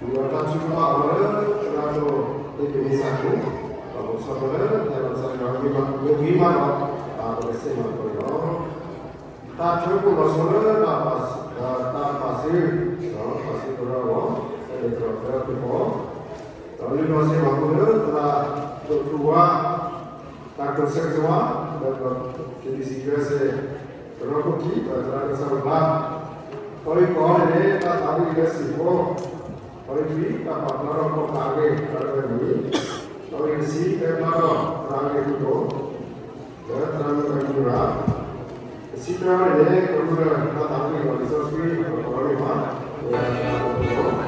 ဒီးတၢ်ထုကဖၣ်အီၤလၢ သရၣ်ဒိၣ် သ့ၣ်ကမ့ၢ်စၢ်ခိၣ်, ဒီးပကဆီၣ်ထွဲလၢ တၢ်လီၤစၢ်ယွၤဂ့ၤမးဒီး ပကစ့ၢ်မၤကီးလီၤ. တၢ်ထုးဖှိၣ်လီၤဆီလၢ တၢ်ပာ်စု, တၢ်ပာ်စု, ပာ်စုကရၢအဂီၢ်, ဖဲန့ၣ်သရိာ်ဖဲအပူၤဃီ, ဒီးလုၢ်လီၤစ့ၢ်မၤပူၤလၢ သရၣ်ဒိၣ်ထူဝါ, တၢ်ကီၢ်စဲၣ်ကစီၤဝါ, ဒီး KBC USA ကရၢခိၣ်ခံ, ဒီးသရၣ်ဒိၣ်စၢ်ဖိဖျါ, ခီအံၤကီးန့ၣ် တၢ်သးဝံၣ်လၢစံာ်ဖိ, ခီအံၤခွံ တၢ်ပာ်ဖျါထီၣ်ခီၣ်ဖးအဂ့ၢ် သရၣ်ဒိၣ်အမံၤ, ခီအံၤတဆံ တဲဖျါထီၣ်သရၣ်အဂ့ၢ်သုးခိၣ် လၢသရၣ်မုၣ်အမံၤရၣ်, တဆံတၢန့ၣ် ကရူၢ်လၢတၢ်သးဝံၣ်ဒီးလံာ်စီဆှံအကီၢ်န့ၣ်ဘၣ်, ဝဲဒၣ်တၢ်သးဝံၣ်လီၤ.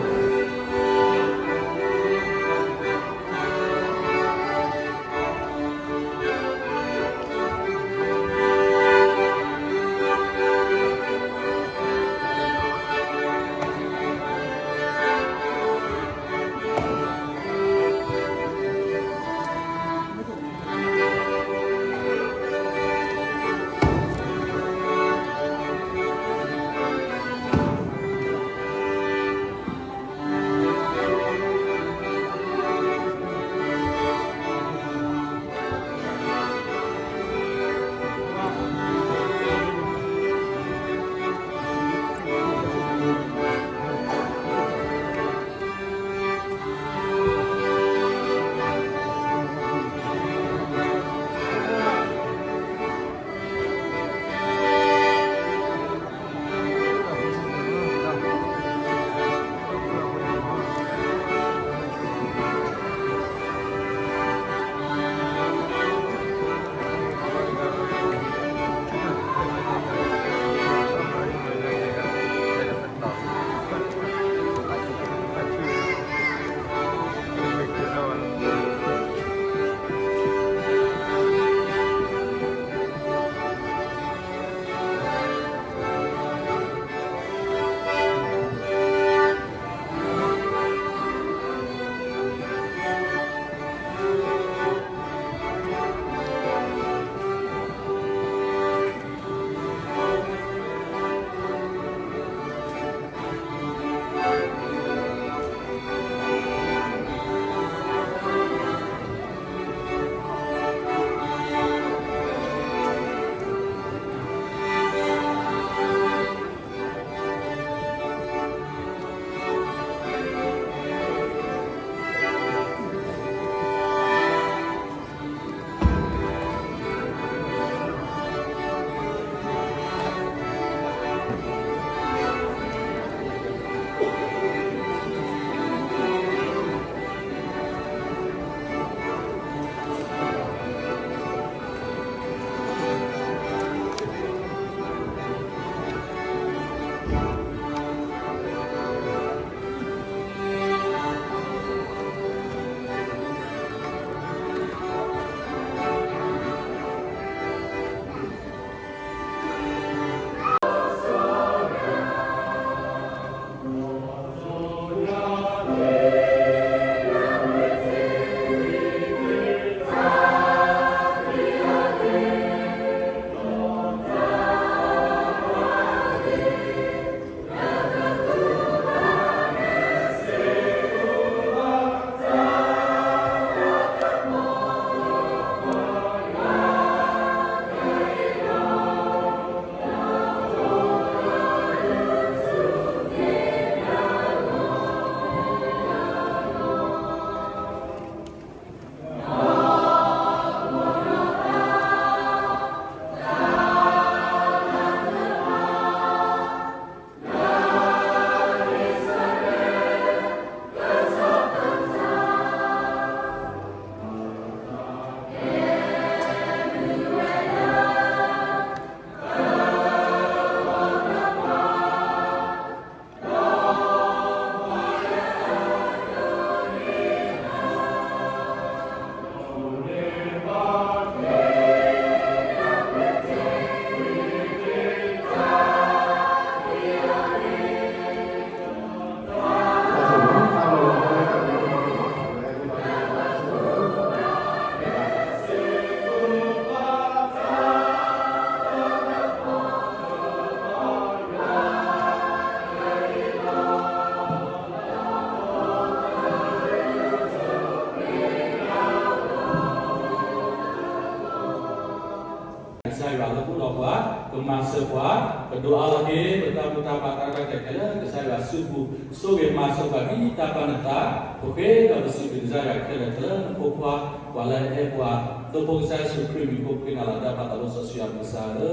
ကစၢ်ယွၤလၢပှဲၤဒီးပှၤ, ကမၤစၢၤပှၤ, ကဒိးအါလီၤက့ၤ ပတၢ်မူတၢ်ဘၣ်တၢ်ရဲၣ်တၢ်ကျဲၤခဲလၢာ် ကစၢ်ယွၤစုပူၤ, ဆိၣ်ဂ့ၤမၤစၢၤပှၤဒ်တၢ်ပာ်နသး, ပဃ့ဒီးပစံးဘျုးကစၢ်ယွၤခဲလၢာ်ခဲလၢာ် နဖိခွါ, ပှၤလၢအအဲၣ်ပှၤ, သိဖိကစၢ်ယ့ၣ်ၡူးခရံာ်မံၤဖိ ပဃ့နၤလီၤတၢ်ပာ်သးလၢစီဆှံယွၤပကစၢ်ဧ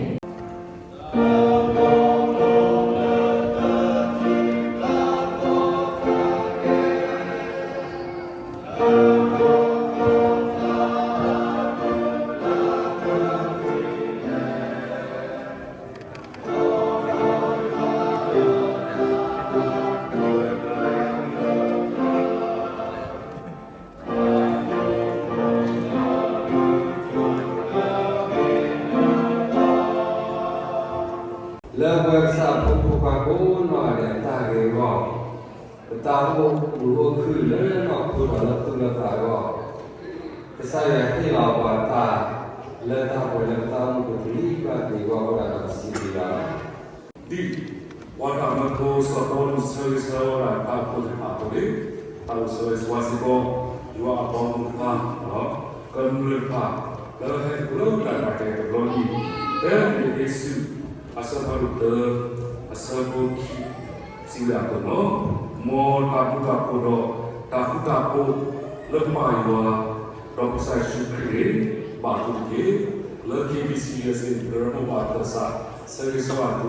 ၢ. လၢပဝဲကစၢ်အဖိမုၣ်ဖိခွါကိးနီၢ်ဂၤဒဲးအတၢ်ဂ့ၤအဂီၢ်, ပတၢ်အိၣ်မုာ်အိၣ်ခုၣ်လၢနီၢ်ခိဒီးလၢသူၣ်လၢသးအဂီၢ်, ကစၢ်ယွၤဟ့ၣ်လီၤပှၤတၢ် လၢတၢ်ပှဲၤလၢပတၢ်အိၣ်မူပူၤတနံၤဘၣ်တနံၤအဂီၢ် အဃိဒီးပစံးဘျုးယွၤလီၤ. ဒ်ပှၤတၢ်မၢဖိစီၤပီလူးဆၢဂ့ၤဆၢဝါဒၣ်တၢ်အိၣ်ဖှိၣ်သ့ၣ်တဖၣ်အသိးန့ၣ်, တၢ်အိၣ်ဆၢဂ့ၤဆၢဝါစ့ၢ်ကီး ယွၤအဘီအမုၢ်တဖၣ်, ကမျၢၢ်တဖၣ် လၢဟဲက့ၤလၢတၢ်ကဲတဘျီအံၤ, ဖဲလံာ်အ့းဖ့းစူး အဆၢဖးဒိၣ်သၢ အဆၢဖိခံ စံးဝဲဒၣ်အသိးလီၤ. မ်တၢ်ဘျုးတၢ်ဖှိၣ်ဒီးတၢ်ဃူတၢ်ဖိးလၢပၢ်ယွၤ ဒီးကစၢ်ယ့ၣ်ၡူးခရံာ်န့ၣ် ဘၣ်သုတက့ၢ်. လၢ KBC USA ကရၢမိၢ်ပှၢ်သၢစး ဆၢဂ့ၤဆၢဝါသု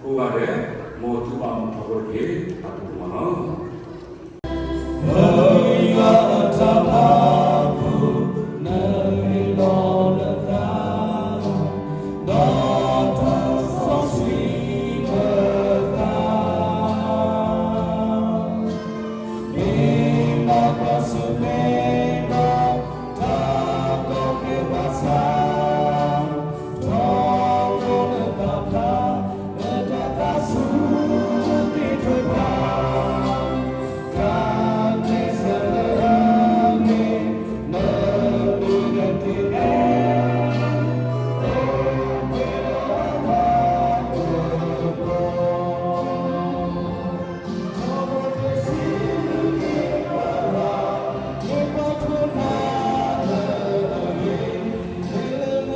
ကိးဂၤဒဲး, မ်သုဘၣ်မုာ်ထီဘိတက့ၢ်. တၢ်ဘျုးဒိၣ်မးလီၤ. လၢယွၤအတၢ်ဘၣ်ဖှိၣ် နဟ့ၣ်လီၤနသး ဒီးတၢ်စီဆှံနသး မ့ၢ်ဘၣ်ကွၢ်ဆၢၣ်မဲာ်ဒီး တၢ်ကီၢ်ခဲဘၣ်ဆၣ် ထီဘိလၢတၢ်ဖျါ လၢတၢ်သးစူၤသ့ၣ်တဖၣ် တၢ်ကျဲးစၢးလၢအဂ့ၤ နမ့ၢ်တသ့ အဃိဒီးမုၢ်နံၤဃု ခံဆံယဲၢ် ခံဆံယဲၢ် တၢ်ဆၢကတီၢ်တဆံတနၣ်ရံၣ် ကညီဘျၢ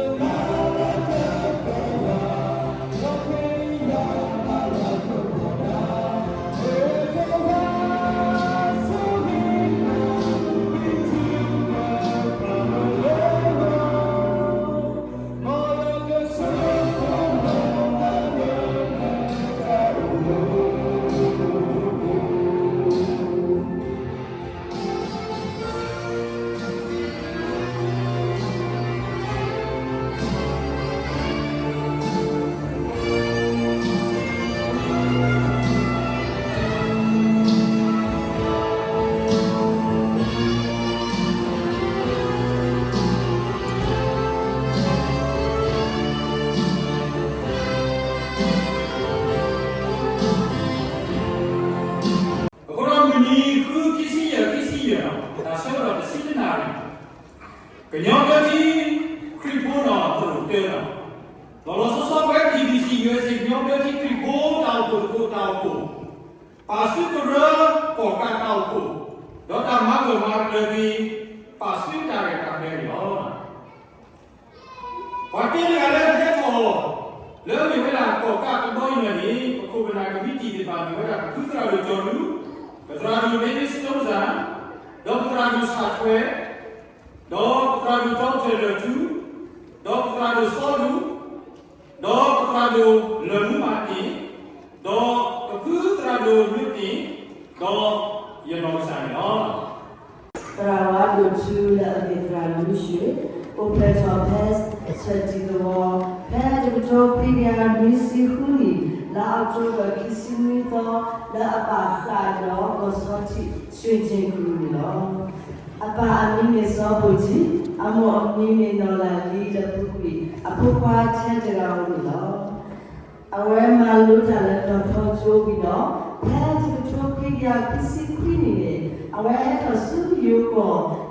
ထံ ခရံာ်ဖိနီၣ်သရူၣ်တၢနီၣ်, လီၤလီၤဆီဆီဖဲ KBC USA ကညီဘျၢထံခရံာ်ဖိတၢ်အိၣ်ဖှိၣ်တခီတၢ်အိၣ်ဖှိၣ်, ပာ်စုကရၢကီၣ်ကးတၢ်အိၣ်ဖှိၣ်, ဒီးတၢ်မၤဂၢၢ်မၤကျၢၤက့ၤ ပာ်စုတၢ်ရဲၣ်တၢ်ကျဲၤန့ၣ်လီၤ. ပှၤတဂၤလၢအဟဲထီၣ် လၢအမ့ၢ်ဝဲဒၣ်ကီၣ်ကးတဘျီအံၤန့ၣ် ပခိၣ်ပနၢ်ကမံးတံာ်သ့ၣ်တဖၣ် မ့ၢ်ဝဲဒၣ် ပဖုသရၣ်ဒိၣ်ကၠီၤလူၤ, ပသရၣ်ဒိၣ် David Stroza, ဒီးပသရၣ်ဒိၣ်ဆၣ်ထွဲ, ဒီးပသရၣ်ဒိၣ် Doctor လၢၢ်ထူ, ဒီးပသရၣ်ဒိၣ်စီလူၤ, ဒီးပသရၣ်ဒိၣ်လၢၢ်မူမၤတ့ၢ်, ဒီးပဖုသရၣ်ဒိၣ်မုၢ်တ့ၢ်, ဒီးယနီၢ်ကစၢ်န့ၣ်လီၤ. သရၣ်ဝါဒိၣ်ထူလၢအမ့ၢ်သရၣ်လူၤရွှ့ၣ် အိၣ်ဖျဲၣ်ထီၣ်ဖဲဆၢၣ်တံၢ်သဝီ ဖဲတကထိခွံကယၤနွံဆံဃုနံၣ် လါအီးကထိဘၢၣ် ခံဆံနွံသီ လၢအပၢ်ဃၣ်ဒီးကီၢ်ဆီထံး ရွှ့ၣ်ကၠ့ၣ်ကရူၢ်န့ၣ်လီၤ. အပၢ်အမံၤမ့ၢ်စီၤဘိၣ်ကၠံ, အမိၢ်အမံၤမ့ၢ်နီၢ်လၢ်လံ လၢပူၤကွံာ် အဖိခွါထဲတဂၤဧိၤန့ၣ်လီၤ. အဝဲမၤလိတၢ်လၢနီၢ်ထီကၠိဝံၤဒီး ဖဲတကထိခွံကယၤခွံဆံခွံနံၣ်န့ၣ် အဝဲဟဲထီၣ်ဆူယိၤ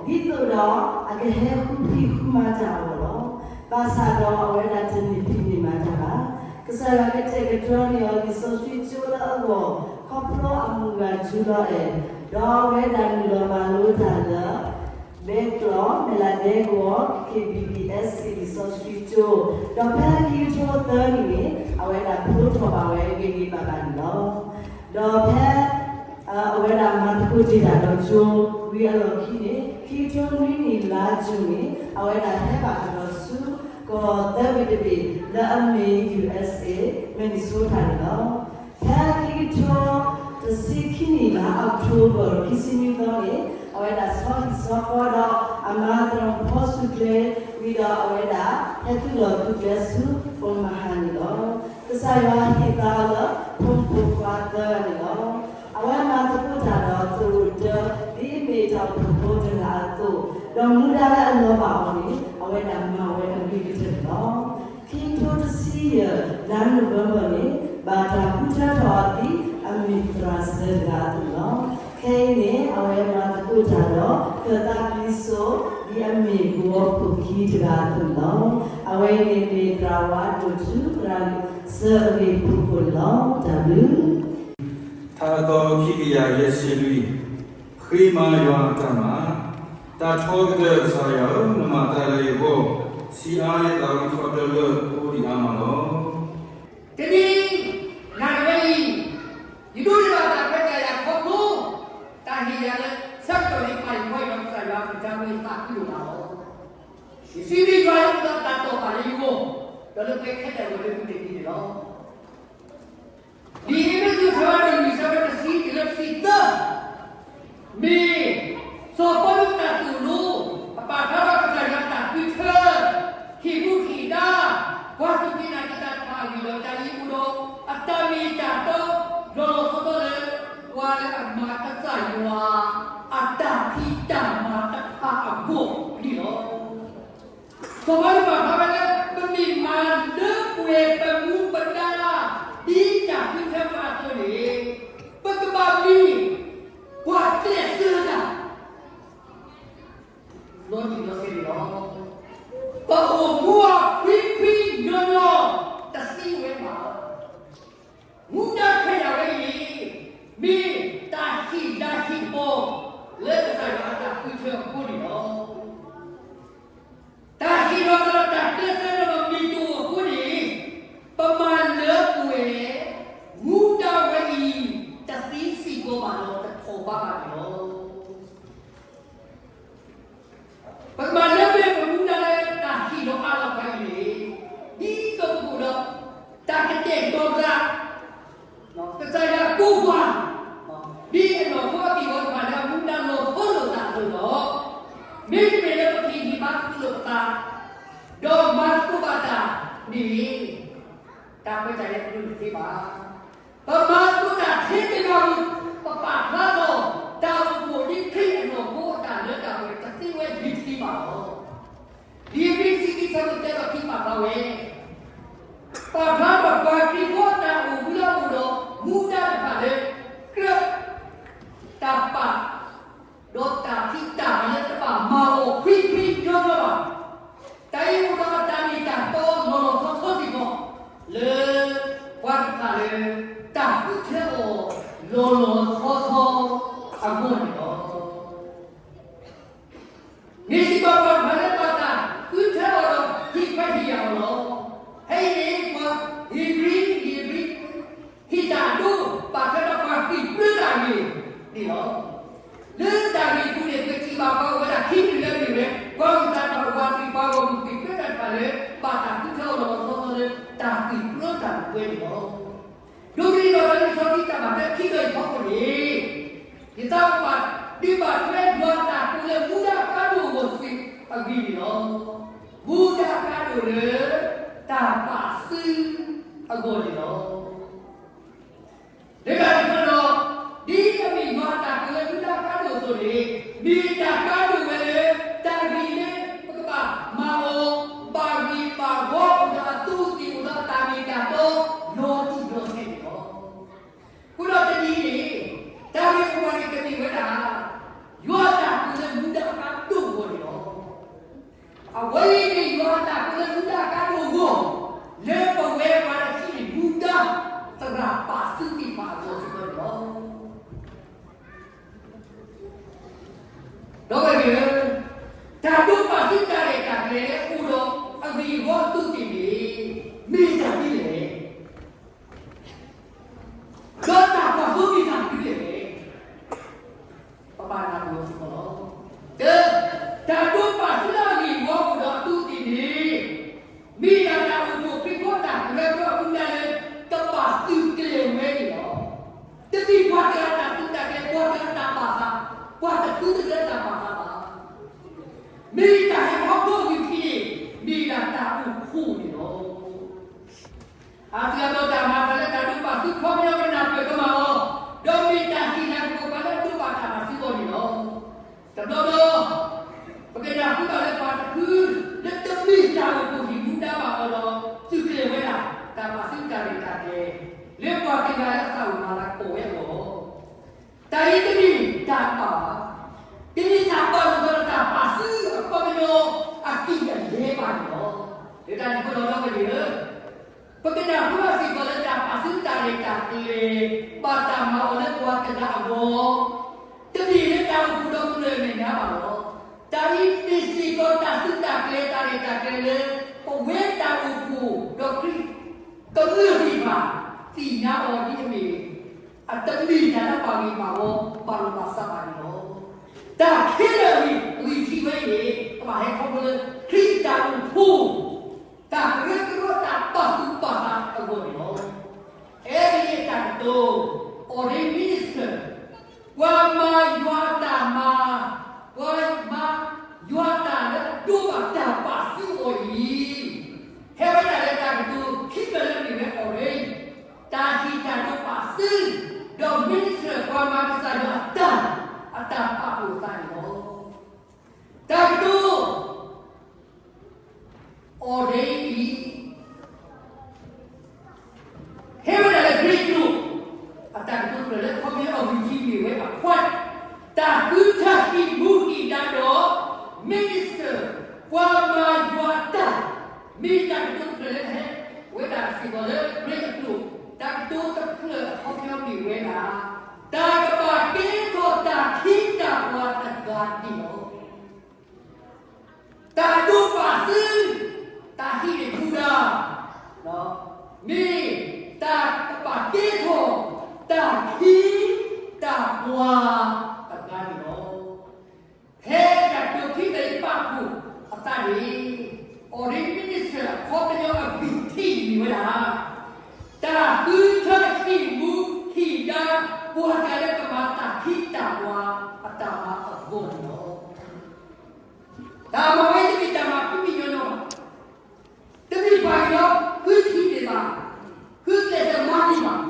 ကီၢ် ဒ်သိးဒီးအကဟဲဃုဖံးဃုမၤတၢ်အဂီၢ်လီၤ. ဘၣ်ဆၣ်ဒီးအဝဲဒၣ်တန့ၢ်ဖံးန့ၢ်မၤတၢ်ဘၣ်. ကစၢ်ယွၤကတဲာ်ကတီၤန့ၢ်အီၤလံာ်စီဆှံကၠိလၢအဂီၢ် ခီဖျိအမုၢ်ဂၤထူလီၤအဲၣ်, ဒီးအဝဲဒၣ်နုာ်လီၤမၤလိတၢ်လၢ ဒဲကျီၢ် မဲၢ်လးဒဲကဝီၤ ခ့ၣ်ဘံၣ်ဘံၣ်အ့ၣ်စ့ၣ် လံာ်စီဆှံကၠိ, ဒီးဖဲခံကထိသၢနံၣ်န့ၣ် အဝဲဒၣ်ဖျိထီၣ်ဘၣ်ဝဲဂ့ၤဂ့ၤဘၣ်ဘၣ်န့ၣ်လီၤ. ဒီးဖဲ အဝဲဒၣ်မၤသကိးတ့ၢ်တၢ်ဒီးကၠိ ဝံၤအလီၢ်ခံန့ၣ် ခံကထိနွံနံၣ်လါကၠိန့ၣ် အဝဲဒၣ်ဟဲဘၣ်ကဒီးဆူ ကီၢ်သၢဘ့ၣ်တဘ့ၣ် လၢအမ့ၢ် ယူႇအၢၣ်စ့ၣ် မံၣ်နံၣ်ဆိထၣ်န့ၣ်လီၤ. ဖဲခံကထိတဆံခံနံၣ်လါအီးကထိဘၢၣ် ခံဆံနွံသီန့ၣ် အဝဲဒၣ်ဆီဟံၣ်ဆီဃီဒီး အမၤသရိာ်ဖီဆူၣ်ကျဲ ဝံၤဒီးအဝဲဒၣ် ဟဲသုးလီၢ်သုးကျဲဆူ အိၣ်မဟါန့ၣ်လီၤ. ကစၢ်ယွၤဟ့ၣ်သါအီၤလၢ ဖိမုၣ်ဖိခွါသၢဂၤန့ၣ်လီၤ. အဝဲမၤသကိးတၢ်ဒီးသရိာ်တၢ ဒ်အမ့ၢ်တၢ်အိၣ်ဖှိၣ်ဖိတဂၤအသိး, ဒီးမူဒါလၢအလီၤဘၣ်အီၤန့ၣ် အဝဲဒၣ်မၤဝဲအဂ့ၤကတၢၢ်န့ၣ်လီၤ. ခံကထိတဆံယဲၢ် လါနိၣ်ဝ့ဘၢၣ်န့ၣ် ဘၣ်တၢ်ဃုထၢထီၣ်အီၤဒ်အမ့ၢ်သရၣ်စၢၤတဂၤအသိးလီၤ. ခဲအံၤန့ၣ် အဝဲမၤသကိးတၢ်ဒီး ကၢၣ်သးကလံၤစိး ဒ်အမ့ၢ်ကဝီၤခိၣ်ခံတဂၤအသိးန့ၣ်လီၤ. အဝဲအံၤန့ၣ်မ့ၢ်သရၣ်ဝါဒိၣ်ထူ သရၣ်စၢၤအဂ့ၢ်အဖီခိၣ်န့ၣ်လီၤ. တၢ်ဘျုး ထါအသီခံကယၤယဲၢ်ဆံလွံၢ်, ဃ့မၤယွၤအတၢ်မၤ, တၢ်ထီကတၢၢ်ကစၢ်ယွၤဧၢ, နမၤတၢ်လၢယဂီၢ်, ဆံးအါယသးဝံထီၣ်တၢ်လၢအဃိဒံးအါမးလီၤ. တနံၤနၤတဝဲအံၤ, ယဒိးန့ၢ်ဘၣ်တၢ်ခွဲးတၢ်ယာ်ခီဖျိ တၢ်ဟ့ၣ်ယၤလၢ ဆၢကတီၢ်လံပာ်ယွၤဒီး ကစၢ်ယွၤအကလုၢ်ကထါမ့ၢ်သးခုလိာ်သးလီၤ. ယစံးဘျုးယွၤလၢပဒီးတၢ်တိာ်ပာ်လၢယဂီၢ်, ဒီးလၢပှၤခဲလၢာ်အဂီၢ်လၢမုၢ်တနံၤန့ၣ်လီၤ. ဒ်အမ့ၢ်သုးဆၢဝါဒိၣ်လွံၢ်ဆၢဖိတဆံတုၤလၢတဆံသၢ, မ့ၢ်စီၤပီလူးတၢ်သိၣ်လိ အပာ်ဖျါထီၣ်ကစၢ်ယွၤအတၢ်ဃုထၢ, ဟ့ၣ်မူဟ့ၣ်ဒါ, ပှၤသူၣ်က့ၣ်နာ်က့ၤတၢ်တဖၣ်အဂ့ၢ်ဒီး တၢ်အံၤအိၣ်ဒီး အတၢ်မ့ၢ်တၢ်တီ လီၤလီၤဆီဆီလၢ ပှၤလၢအမၤကစၢ်ယွၤ အတၢ်ဖံးတၢ်မၤတဖၣ်အဂီၢ်န့ၣ်လီၤ. စီၤပီလူးပာ်ဖျါဝဲလၢ ပမ့ၢ်မၤလၢပှဲၤပမူပဒါ ဒ်တၢ်ဃုထၢပှၤအသိးန့ၣ်, ပကဘၣ်မ့ၢ်ပှၤကျဲးစၢးတၢ် လီၤတံၢ်လီၤဆဲးန့ၣ်လီၤ. ပအိၣ်မူအီၤခွံခွံညီညီ တသံဝဲဘၣ်. မူဒါခွဲးယာ်ဝဲအံၤန့ၣ် မ့ၢ်တၢ်ဟ့ၣ်ဒါဟ့ၣ်ကပီၤ လၢကစၢ်ယွၤအတၢ်ဃုထၢအဃိန့ၣ်လီၤ. တၢ်ဟ့ၣ်လီၤသးဒီးတၢ်ကျဲးစၢးန့ၣ်ဒီးမ့ၢ်တအိၣ်အဃိန့ၣ်, ပမၤလၢပှဲၤ မူဒါဝဲအံၤ တသံစ့ၢ်ကီးဘၣ်ဒီးတထီၣ်ဘးဘၣ်န့ၣ်လီၤ. ပကမၤလၢပှဲၤပမူဒါလၢတၢ်ဟ့ၣ်လီၤအါလီၤပှၤအံၤန့ၣ်, ဒ်သိးပကအိၣ်ဒီး တၢ်ကတဲာ်ကတီၤသး ကစၢ်ယွၤကိးပှၤ ဒ်အနီၢ်ခိအက့ၢ်အဂီၤတဖၣ်လၢအမူဒါလီၤဆီလိာ်သးအသိးဒီး, မ့တမ့ၢ်လၢပကဟ့ၣ်ဂံၢ်ဘါသးလိာ်ပသး, ဒီးမၤသကိးဘၣ်တၢ်န့ၣ်, တၢ်ခွဲးတၢ်ယာ်တဒိၣ်တသ့ဘၣ်. ပမၤသကိးတၢ်ထဲတဂၤဧိၤ, ပပာ်ဖျါထီၣ် တၢ်အိၣ်ဖှိၣ်ဒ်ခရံာ်အနီၢ်ခိအတၢ်လၢတၢ်ပှဲၤတသ့ဝဲဒံးတသ့ဘၣ်လီၤ. ဒ်အမ့ၢ်တဆံခံဆၢဖိတၢဒီးခံပာ်ဖျါဝဲ, ပာ်ဖျါထီၣ်ပှၤခရံာ်ဖိအတၢ်အိၣ်မူလၢအအိၣ်ဒီးမူဒါတဖၣ်လၢ ကြၢးတၢ်ပာ် ဒီးတၢ်ဖံးတၢ်မၤလၢတဘၣ်မၤအီၤခွံခွံညီညီဘၣ်. တၢ်အံၤအိၣ်ဒီးတၢ်မ့ၢ်တၢ်တီလီၤလီၤဆီဆီစ့ၢ်ကီး လၢပှၤတဖၣ်လၢ တၢ်ဃုထၢအီၤလီၤလီၤဆီဆီအဂီၢ်န့ၣ်လီၤ. မ့ၢ်စ့ၢ်ကီးပှၤတဖၣ်လၢဘၣ်တၢ်ဃုထၢအီၤဒီး ဟ့ၣ်ခွဲးဟ့ၣ်ယာ်အီၤလီၤ. ဖဲအံၤန့ၣ် ပှၤဧ့ၤဘြံၤ ဧ့ၤဘြံၤ ဟ့ၣ်တၢ်အဒိ ပာ်ဖျါထီၣ်ပှၤဃ့ၢ်ပြၢတၢ်ဂ့ၢ်န့ၣ်လီၤ. လၢတၢ်ဂ့ၢ်အပူၤန့ၣ် ပထံၣ်ဘၣ်ပှၤအိၣ်ဝဲဒၣ်ခံမံၤလၢမ့ၢ်ဝဲ ပှၤဂုၤတၢ်တဖၣ် ပှၤခရံာ်ပှၤဂီၢ်မုၢ်ဃ့ၢ်ပြၢတၢ်တဖၣ်လၢ ဘၣ်တၢ်ဃုထၢအီၤလီၤလီၤဆီဆီလၢ တၢ်ဃ့ၢ်ပြၢတၢ်လၢပှဲၤန့ၣ်လီၤ. ဒိးသန့ၤထီၣ်တၢ်လံာ်စီဆှံတၢ်မၤဖဲခံတီၤအံၤဖီခိၣ်န့ၣ်, ယသးအိၣ်ဘၣ်ဒုးဘၣ်ထွဲယွၤအတၢ်ကိးလၢမူဒါအကါဒိၣ်အဂီၢ်စ့ၢ်အဂ့ၢ်န့ၣ်လီၤ. မူဒါအကါဒိၣ်လၢ တၢ်ပာ်စုအဂီၢ်န့ၣ်လီၤ. လၢတၢ်န့ၣ်အဃိဒီး, ဒ်အမ့ၢ်ယွၤအတၢ်ကိးလၢမူဒါအကါဒိၣ်အသိးန့ၣ်, မ့ၢ်တၢ်ကါဒိၣ်ဝဲလၢ တၢ်ဂ့ၢ်လၢပကဘၣ်မၤအီၤ ဘၣ်ဂ့ၤဘၣ်ဝါအိၣ်ဒီးအသူးအသ့ၣ်အိၣ်ဒီးအတၢ်မ့ၢ်တၢ်တီ လီၤတံၢ်လီၤဆဲးန့ၣ်လီၤ. အဃိဒီးတနံၤအံၤန့ၣ်, တၢ်ဂ့ၢ်မိၢ်ပှၢ်န့ၣ်ကမ့ၢ်ဝဲဒၣ် ယွၤအတၢ်ကိးလၢမူဒါအကါဒိၣ်အဂီၢ်န့ၣ်လီၤ. အဝဲအံၤမ့ၢ်ယွၤအတၢ်ကိးလၢမူဒါအကါဒိၣ်အဂီၢ်, လၢပဝဲပှၤလၢခံန့ၣ် မူဒါ အါစုအါဘျီတၢ်မၤအသးလၢတၢ်ဒိးပာ်စုခီပညီကနၢ်ပၢၢ်ကမၣ်အီၤ, ဒီးမ့ၢ်တၢ်ဟ့ၣ်လၤကပီၤပှၤလၢအဒိးဘၣ်တၢ်ပာ်စုအီၤန့ၣ်လီၤ. တဘျီဘျီ ပကနၢ်ဟူဘၣ်လၢပှၤတဖု လၢတမ့ၢ်တၢ်အိၣ်ဖှိၣ်ဟံၣ်မူဒါဘၣ်အီၤဒီး သုးကျဲၤဝဲဒၣ် တၢ်ပာ်စုတၢ်ရဲၣ်တၢ်ကျဲၤ လၢပှၤတဂၤလၢအသးအိၣ်မၤလၤကပီၤဝဲအဂီၢ် တၢ်အံၤတမ့ၢ်တၢ်ဘၣ်ဘၣ်, တမ့ၢ်တၢ်ဘၣ်လိာ်သးဒီးတၢ်ပာ်စုအခီပညီအကံၢ်အလဲဘၣ်န့ၣ်လီၤ. လၢတၢ်န့ၣ်အဃိဒီး ဒီပုၢ်ဝဲၢ်ဧၢ, ပကနၢ်ဟူဘၣ်စ့ၢ်ကီးလၢတၢ်ပာ်စုတၢ်ရဲၣ်တၢ်ကျဲၤ ဘၣ်တၢ်မၤအီၤလၢပှၤတဂၤအဂီၢ်, တမ့ၢ်လၢတၢ်အိၣ်ဖှိၣ်ဒီးကမျၢၢ်အမဲာ်ညါဘၣ်လီၤ. တၢ်အံၤမ့ၢ်စ့ၢ်ကီးတၢ်စုတၢ်ကျဲၤ တၢ်ရဲၣ်တၢ်ကျဲၤလၢ ပဝဲတၢ်အိၣ်ဖှိၣ်ဒီးခရံာ် ကမျၢၢ်သ့ၣ်တဖၣ် သ့ၣ်ညါအီၤဒ်အမ့ၢ် အတမ့ၢ်တၢ်လၢအဘၣ်ဂ့ၤဘၣ်ဝီ ဘၣ်လိာ်ဘၣ်စးဘၣ်န့ၣ်လီၤ. တၢ်ခဲလၢာ်အဂံၢ်ထံးဝဲအံၤန့ၣ် ကဘၣ်ဟဲခီဖျိလၢ ခရံာ်တၢ်အိၣ်ဖှိၣ် တၢ်ကရၢကရိ တၢ်ပာ်သူၣ်ပာ်သးအဂီၢ်န့ၣ်လီၤ. အဲၣ်ဒိးတၢ်ကတိၤ ordained minister ပှၤမၤယွၤအတၢ်မၤ, ပှၤမၤယွၤအတၢ်လၢအဒိးဘၣ်တၢ်ပာ်စုအီၤအံၤ ဟဲဝဲဒၣ်လၢတၢ်ကတိၤခံဖျၢၣ်လၢအမ့ၢ်ဝဲ ordain, တၢ်ဟ့ၣ်တၢ်ဒိးပာ်စု, ဒီး minister ပှၤမၤကစၢ်ယွၤအတၢ်, အတၢ်ပာ်ဖှိၣ်အသးန့ၣ်လီၤ. တၢ်ကတိၤ ordain အံၤ ဟဲဝဲဒၣ်လၢ Greek ကျိာ် အတၢ်ကတိၤတဖျၢၣ်လၢ အခီပညီအဂံၢ်ထံးမ့ၢ်ဝဲ appoint, တၢ်ဃုထၢဟံၣ်မူဟံၣ်ဒါဒီး minister ပှၤမၤယွၤအတၢ်, မ့ၢ်တၢ်ကတိၤတဖျၢၣ်လၢဟဲဝဲဒၣ်စ့ၢ်ကီးလၢ Greek အကျိာ်, တၢ်ကတိၤတဖျၢၣ်အခီပညီမ့ၢ်ဝဲဒၣ် တၢ်ကဘၣ်ကဲထီၣ်တၢ်ခ့တၢ်ပှၤတဂၤန့ၣ်လီၤ. တၢ်ဒိးပာ်စု, တၢ်ဟ့ၣ်မူဒါ, မ့ၢ်တၢ်ကဘၣ်ကဲထီၣ် တၢ်ခ့တၢ်ပှၤတဂၤန့ၣ်လီၤ. ဖဲတၢ်ကတိၤခံဖျၢၣ်အံၤပာ်ဖှိၣ်အသးန့ၣ် ordained minister အခီပညီအဂံၢ်ထံးန့ၣ်မ့ၢ်ဝဲဒၣ် တၢ်ဃုထၢဟံၣ်မူဟံၣ်ဒါ ပှၤတဂၤလၢကမၤတၢ်ခ့တၢ်ပှၤအတၢ်မၤအဂီၢ်န့ၣ်လီၤ. တၢ်မၤဝဲတမ့ၢ်တၢ်မၤဖှံဖှံညီညီဘၣ်, တမ့ၢ်ပှၤကညီ ဃုထံၣ်န့ၢ်ဘၣ်, ဃုကျဲးစၢးမၤန့ၢ်ဘၣ်,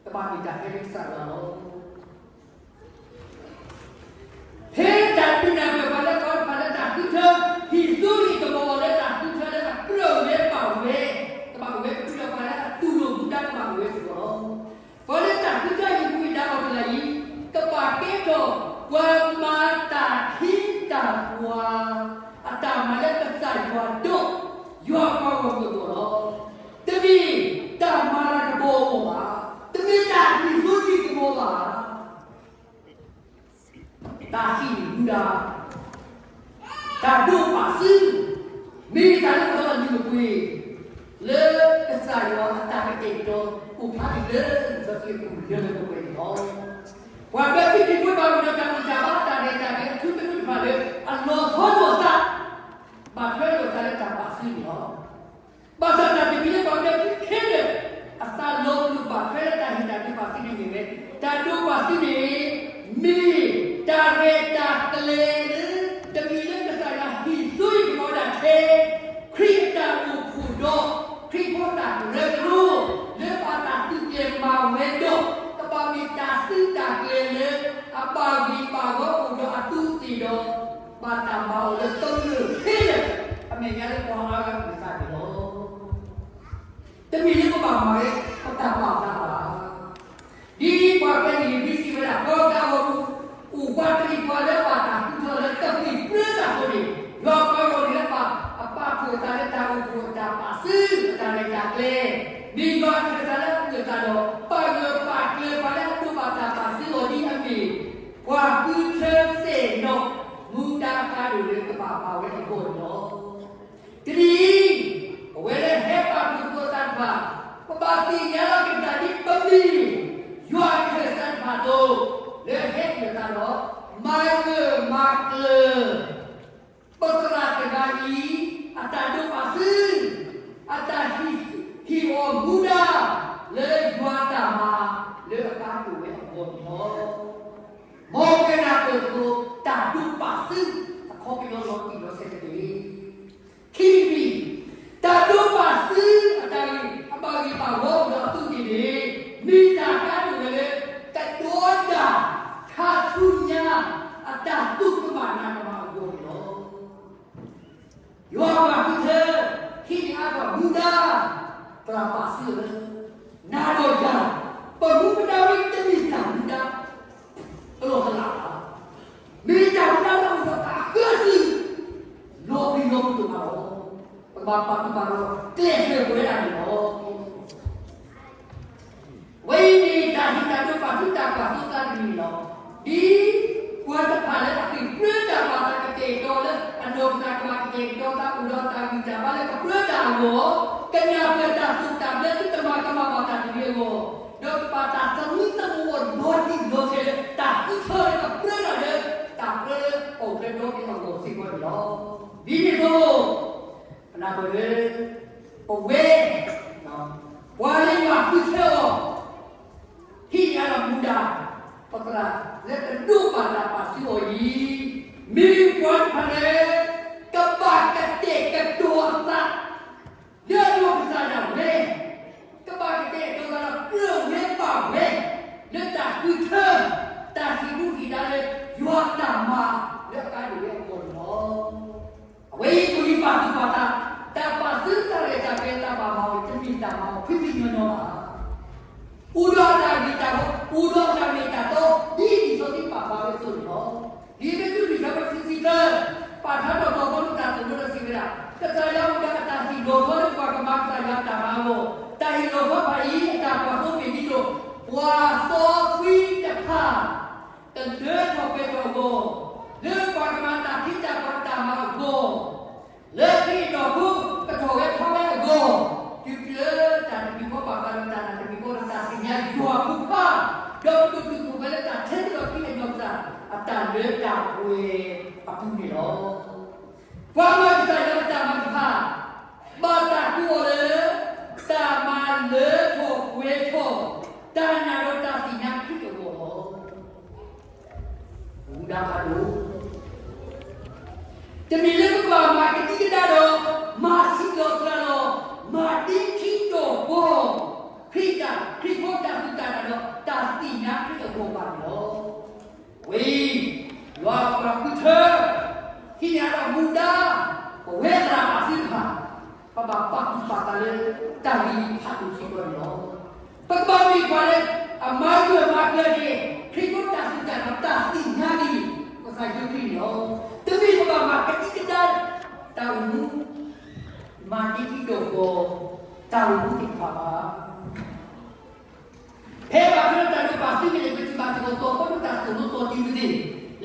တဘၣ်မ့ၢ်တၢ်ဟဲလၢကစၢ်ယွၤလီၤ. ဖဲတၢ်ဒုးနၢ်ပၢၢ်ပှၤလၢ ပှၤလၢတၢ်ဃုထၢ ဟံၣ်စိဟံၣ်ကမီၤအီၤလၢတၢ်ဃုထၢလၢအကြၢးဝဲဘၣ်ဝဲ, ကဘၣ်အိၣ်ဝဲတဖုဒီးပှၤလၢအတူၢ်လိာ်မူဒါကဘၣ်အိၣ်ဝဲစ့ၢ်ကီးလီၤ. ပှၤလၢတၢ်ဃုထၢဟံၣ်မူဟံၣ်ဒါအီၤတဂၤအံၤ ကဘၣ်ကဲထီၣ်ပှၤမၤတၢ်ခ့တၢ်ပှၤ အတၢ်မၤလၢကစၢ်ယွၤဒီး ယွၤအပှၤဂီၢ်မုၢ်အဂီၢ်လီၤ. တမ့ၢ်တၢ်မၤလၤကပီၤအဂီၢ်ဘၣ်, တမ့ၢ်တၢ်ဟံၣ်စိဟံၣ်ကမီၤဘၣ်. တၢ်ဟ့ၣ်မူဒါ, တၢ်ဒိးပာ်စု, မ့ၢ်တၢ်လၢပှၤအလုၢ်အပှ့ၤ လၢကစၢ်ယွၤအတၢ်ကတဲာ်ကတီၤ အိၣ်ဖျါဒံးလၢလံာ်စီဆှံအပူၤလၢလၢပှဲၤပှဲၤန့ၣ်လီၤ. ပှၤဘျၢထံခရံာ်ဖိဘၣ်မုာ်ဒီးတၢ်ဘူၣ်တၢ်ဘါ တၢ်ရဲၣ်တၢ်ကျဲၤအထူသနူတဖၣ်လၢ အလီၤဆီလိာ်အသး ဘၣ်ထွဲလိာ်သးလၢတၢ်ပာ်စုန့ၣ်လီၤ. ဘၣ်ဆၣ်တၢ်တမံၤလၢပှၤကညီခဲလၢာ် အသးလီၤလိာ်ဘၣ်ထွဲလၢတၢ်ဟ့ၣ်တၢ်ဒိးပာ်စုန့ၣ်မ့ၢ်ဝဲ တၢ်ဒိးပာ်စုန့ၣ် မ့ၢ်တၢ်ရဲၣ်တၢ်ကျဲၤလၢ တမံၤလၢကစၢ်ယွၤဟ့ၣ်စိဟ့ၣ်ကမီၤဝဲဒၣ်ထဲ ခရံာ်အတၢ်အိၣ်ဖှိၣ်ဒီး ခရံာ်ဖိတၢ်ကရၢကရိ လၢဘၣ်တၢ်သုးကျဲၤမၤဝဲဒီး ကဘၣ်မ့ၢ်တၢ်သုးတၢ်ကျဲၤလၢ အဘၣ်ဂံၢ်ဘၣ်ဂီၢ်အိၣ်ဒီးအသူးအသ့ၣ်ဒီး ဘၣ်တၢ်မၤအီၤလၢကမျၢၢ်ခဲလၢာ် အမဲာ်ညါလၢပှၤအါဂၤအုၣ်သးန့ၣ်လီၤ. တမ့ၢ်လၢပဘၣ်မၤဝဲ ပတၢ်ဘၣ်သးဘၣ်. ဒ်ပှၤကွဲးလံာ်လံာ်ဘျ့စံးဝဲဒၣ် ပှၤဂၤအိၣ် အိၣ်ပှၤတရံးပှၤလၢအဘၣ်တၢ်ဃုထၢလၢတၢ်သံၣ်ပြၢတၢ်အဃိန့ၣ် ယွၤပှၤဂီၢ်န့ၣ်လၢအဘၣ်အပာ်ဖှိၣ်အသးလၢတၢ်အိၣ်ဖှိၣ်အတၢ်ပာ်စု အတၢ်ရဲၣ်တၢ်ကျဲၤ မ့ၢ်ယွၤအခၢၣ်စးလၢအမုာ်အသးဒီး ပာ်ဂၢၢ်ပာ်ကျၢၤပှၤလၢအဒိးဘၣ်တၢ်ပာ်စုအီၤဒ်အမ့ၢ် ပှၤဃုထၢသ့ၣ်နီၣ် မူဒါအကါဒိၣ်လၢကဘၣ်မၤဝဲအဂီၢ်န့ၣ်လီၤ. တနံၤအံၤ ပဝဲလၢဟဲပာ်ဖှိၣ်သကိးသးတဖၣ် ပဘၣ်သ့ၣ်ညါလီၤက့ၤပသးဒ်ပမ့ၢ် ယွၤအခၢၣ်စးတဖၣ်အသိး လၢဟဲက့ၤအသးဒီး မၤဂၢၢ်မၤကျၢၤ ပသရၣ်တဂၤအံၤ အတၢ်ဒိးပာ်စု အတၢ်ဟ့ၣ်အီၤမူဒါ လၢယွၤအတၢ်မၤ လၢအကါဒိၣ်ဝဲအဂီၢ်န့ၣ်လီၤ. မ်ပကနၢ်ပၢၢ်သကိး တၢ်ဒိးပာ်စု အခီပညီလီၤတံၢ်လီၤဆဲးတက့ၢ်. ခံမံၤ တၢ်ဒိးပာ်စုအတၢ်ဂ့ၢ် မူဒါ, သရၣ်ပာ်စုလၢ နၤဒီးယၤ, ပမူပဒါဝဲတမ့ၢ်တၢ်မူဒါ ကလီကလးဘၣ်, မ့ၢ်တၢ်မူဒါလၢအိၣ်ဒီးတၢ်အဃၢသံ လီၤပျံၤလီၤဖုးဒိၣ်မးလီၤ. ပကဘၣ်ပာ်သူၣ်ပာ်သးဒီး ကျဲးစၢးပဝဲဒၣ်န့ၣ်လီၤ. အဝဲအံၤန့ၣ် တၢ်ဟ့ၣ်တၢ်ဒိးပာ်သူၣ်တၢ်ပာ်သးတမံၤန့ၣ်လီၤ. ဒ်ပှၤတဖၣ်လၢအဃ့ၢ်ပြၢတၢ်ဘၣ်သးကတဲာ်ကတီၤလၢ အနီၢ်ကစၢ်ကဘၣ်ကတဲာ်ကတီၤသးအိၣ်ဒီးတၢ်ဂံၢ်တၢ်ဘါလၢ ကပြၢတၢ်အဂီၢ်, ကနၢ်ပၢၢ်တၢ်သိၣ်တၢ်ဘျၢ သုတမၤကမၣ်ဘၣ်တၢ်တမံၤအဂီၢ်, ဒီးကဘၣ်တၢ်သမံသမိးအီၤဒီး ဒ်လီၤဆဲးလၢ တၢ်ဃုထၢလၢကပြၢတၢ်လၢ တၢ်ပြၢလၢအိၣ်ဖျဲၣ်ဒီးအဂီၢ်စ့ၢ်ကီးန့ၣ်လီၤ. ဒ်န့ၣ်အသိး ပနၢ်ပၢၢ်လၢ ပဝဲ ပှၤလၢယွၤဃုထၢအီၤ ဟ့ၣ်ယၤဒီးမူဒါ ပသရၣ်လၢကဒိးဘၣ်တၢ်ပာ်စုအီၤအံၤ မ့ၢ်ပှၤတဖၣ်လၢ ကဘၣ်ကတဲာ်ကတီၤအသး လၢအဒိးကစၢ်ဒၣ်ဝဲ, ကဘၣ်ကတဲာ်ကတီၤသးဒီးကြၢးဝဲဘၣ်ဝဲ လၢတၢ်ဃုထၢ တၢ်ဟ့ၣ်မူဟ့ၣ်ဒါလၢ ယွၤတၢ်မၤလၢအကါဒိၣ်ဝဲအဂီၢ်န့ၣ်လီၤ. အဝဲအံၤ ပဂံၢ်ပာ်သူၣ်ပာ်သး, တၢ်ပာ်စုတၢ်ရဲၣ်တၢ်ကျဲၤတၢ်ဘၣ်မၤဝဲ တမ့ၢ်တၢ်မၤအီၤဖံဖံညီညီဘၣ်. အိၣ်ဒီးတၢ်ဂ့ၢ်တၢ်ဝီ, အိၣ်ဒီးတၢ်မ့ၢ်တၢ်တီ, ဒ်လံာ်စီဆှံပာ်ဖျါဝဲအသိးန့ၣ်လီၤ. လံာ်အ့းဖ့းစူး လွံၢ်ဆၢဖိတဆံသၢ ပာ်ဖျါထီၣ်စီၤပီလူးတၢ်သိၣ်လိဒီးစံးဝဲဒၣ်, ကစၢ်ယွၤအိၣ်ဒီးအတၢ်ဟ့ၣ်လီၤဆီလၢပှၤကမၤကစၢ်ယွၤအတၢ်မၤအဂီၢ်, တၢ်ဟ့ၣ်လီၤဆီတဖၣ်အံၤ အတၢ်ကွၢ်သိမ့ၢ်ဒ်သိး ပှၤစီဆှံတဖၣ် ကလၢထီၣ်ပှဲၤထီၣ်အဂီၢ်, လၢပှၤကမၤတၢ်ဖံးတၢ်မၤအတၢ်မၤအဂီၢ်, လၢခရံာ်အနီၢ်ခိကထီၣ်ဝဲထီဝဲအဂီၢ်, တုၤလၢတၢ်တမံၤဃီဘၣ်ဃးဒီးတၢ်နာ်တမံၤဃီဒီး တၢ်သ့ၣ်ညါယွၤအဖိခွါ, ဒီးပဒိၣ်တုာ်ခိၣ်ပှဲၤလၢတၢ်ထဲသိးဒီးခရံာ်အနီၢ်ကစၢ် အတၢ်လၢတၢ်ပှဲၤအပူၤန့ၣ်လီၤ. ပှၤမၤကစၢ်ယွၤအတၢ်မၤတဖၣ် ဘၣ်တၢ်ကိးအီၤလၢ တၢ်မၤလၢထီၣ်ပှဲၤထီၣ် တၢ်နာ်ဒီးတၢ်သ့ၣ်ညါခရံာ်အဂီၢ်လီၤ. မူဒါဖးဒိၣ်, တမ့ၢ်လၢပကဘၣ်မၤကဒံကဒါဒီး မၤဆံးလီၤသရၣ်လီၤ, မၤဒ့ခံဒီးဘီ, ခရံာ်တၢ်, ခရံာ်ဖိတၢ်သူၣ်တၢ်နာ်ဒီး တၢ်သ့ၣ်ညါခရံာ်အဂီၢ်ဘၣ်န့ၣ်လီၤ. ဝဲအံၤ ယွၤအပှၤဃုထၢ ဟံးန့ၢ်အါထီၣ်မူဒါ ပဝဲသရၣ်ပာ်စုတဖၣ် ပဘၣ်ပာ်သူၣ်ပာ်သးလၢ တၢ်ဂ့ၢ်ဖးဒိၣ်စ့ၢ်ကီးန့ၣ်လီၤ. ပကဘၣ်မ့ၢ်ပှၤလၢ အမၤဂၢၢ်မၤကျၢၤက့ၤ ခရံာ်ဖိတၢ်သူၣ်တၢ်နာ် တၢ်သ့ၣ်ညါက့ၤ ကစၢ်ယ့ၣ်ၡူးခရံာ်န့ၣ်လီၤ. တမ့ၢ်ပဘၣ်မၤကဒံကဒါ တၢ်အိၣ်မူ မၤဒ့ခံဒီးဘီ တၢ်အိၣ်မူသ့ၣ်တဖၣ်ဘၣ်. ဖဲဘၣ်ထွဲဒီးတၢ်ဒိးပာ်စုက့ၤန့ၣ် ပထံၣ်ဘၣ်စ့ၢ်ကီးစီၤပီလူး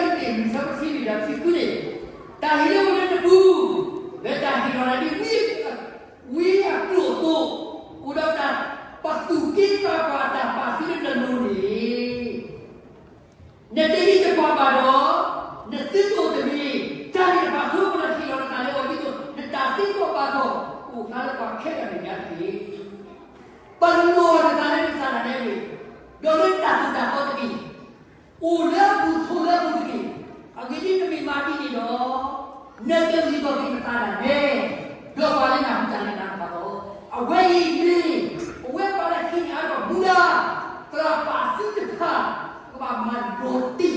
တၢ်သိၣ်လိစီၤတံၤမသ့း လၢအိၣ်ဖျါထီၣ်လၢ တၢတံၤမသ့း လွံၢ်ဆၢဖိတဆံလွံၢ်ဒီးတဆံဃုန့ၣ်, တၢ်ဟ့ၣ်လၢအိၣ်လၢနပူၤ လၢတၢ်ဟ့ၣ်လီၤနၤဒ်ဝံအကျိာ်အသိး, အိၣ်ဒီးတၢ်ပသူၣ်က့သးပှၢ်အတၢ်ပာ်စုလၢနလိၤန့ၣ် နတဟံးတပှၢ်ဘၣ်ဒီး နသုတအိၣ်တဂ့ၤ. တၢ်န့ၣ်တဖၣ်ဆိကမိၣ်ဒီးဟ့ၣ်လီၤနသးလၢအီၤ ဒ်သိးနတၢ်သ့စီဘၣ်စီၣ် အိၣ်ဖျါလၢပှၤခဲလၢာ်အမဲာ်ညါတက့ၢ်. ပလီၢ်နသးလၢနသးဒၣ်နဲတဂ့ၤ, ဒီးလၢတၢ်သိၣ်တၢ်သီတက့ၢ်. အိၣ်လၢအပူၤဆိးလၢအပူၤတက့ၢ်. အဂ့ၢ်ဒ်အံၤ နမ့ၢ်မၤဒ်န့ၣ်ဒီး နကဂံၢ်ထီၣ်က့ၤနသးဒၣ်နဲ ဒီးပှၤလၢနၢ်ဟူတၢ်လဲၤတၢ်ကပၤလီၤ. အဝဲအံၤမ့ၢ် ပဝဲပှၤလၢဟံးန့ၢ်အါထီၣ်မူဒါ သရၣ်ပာ်စုတဖၣ် ကဘၣ်မၤလီၤတံၢ်သး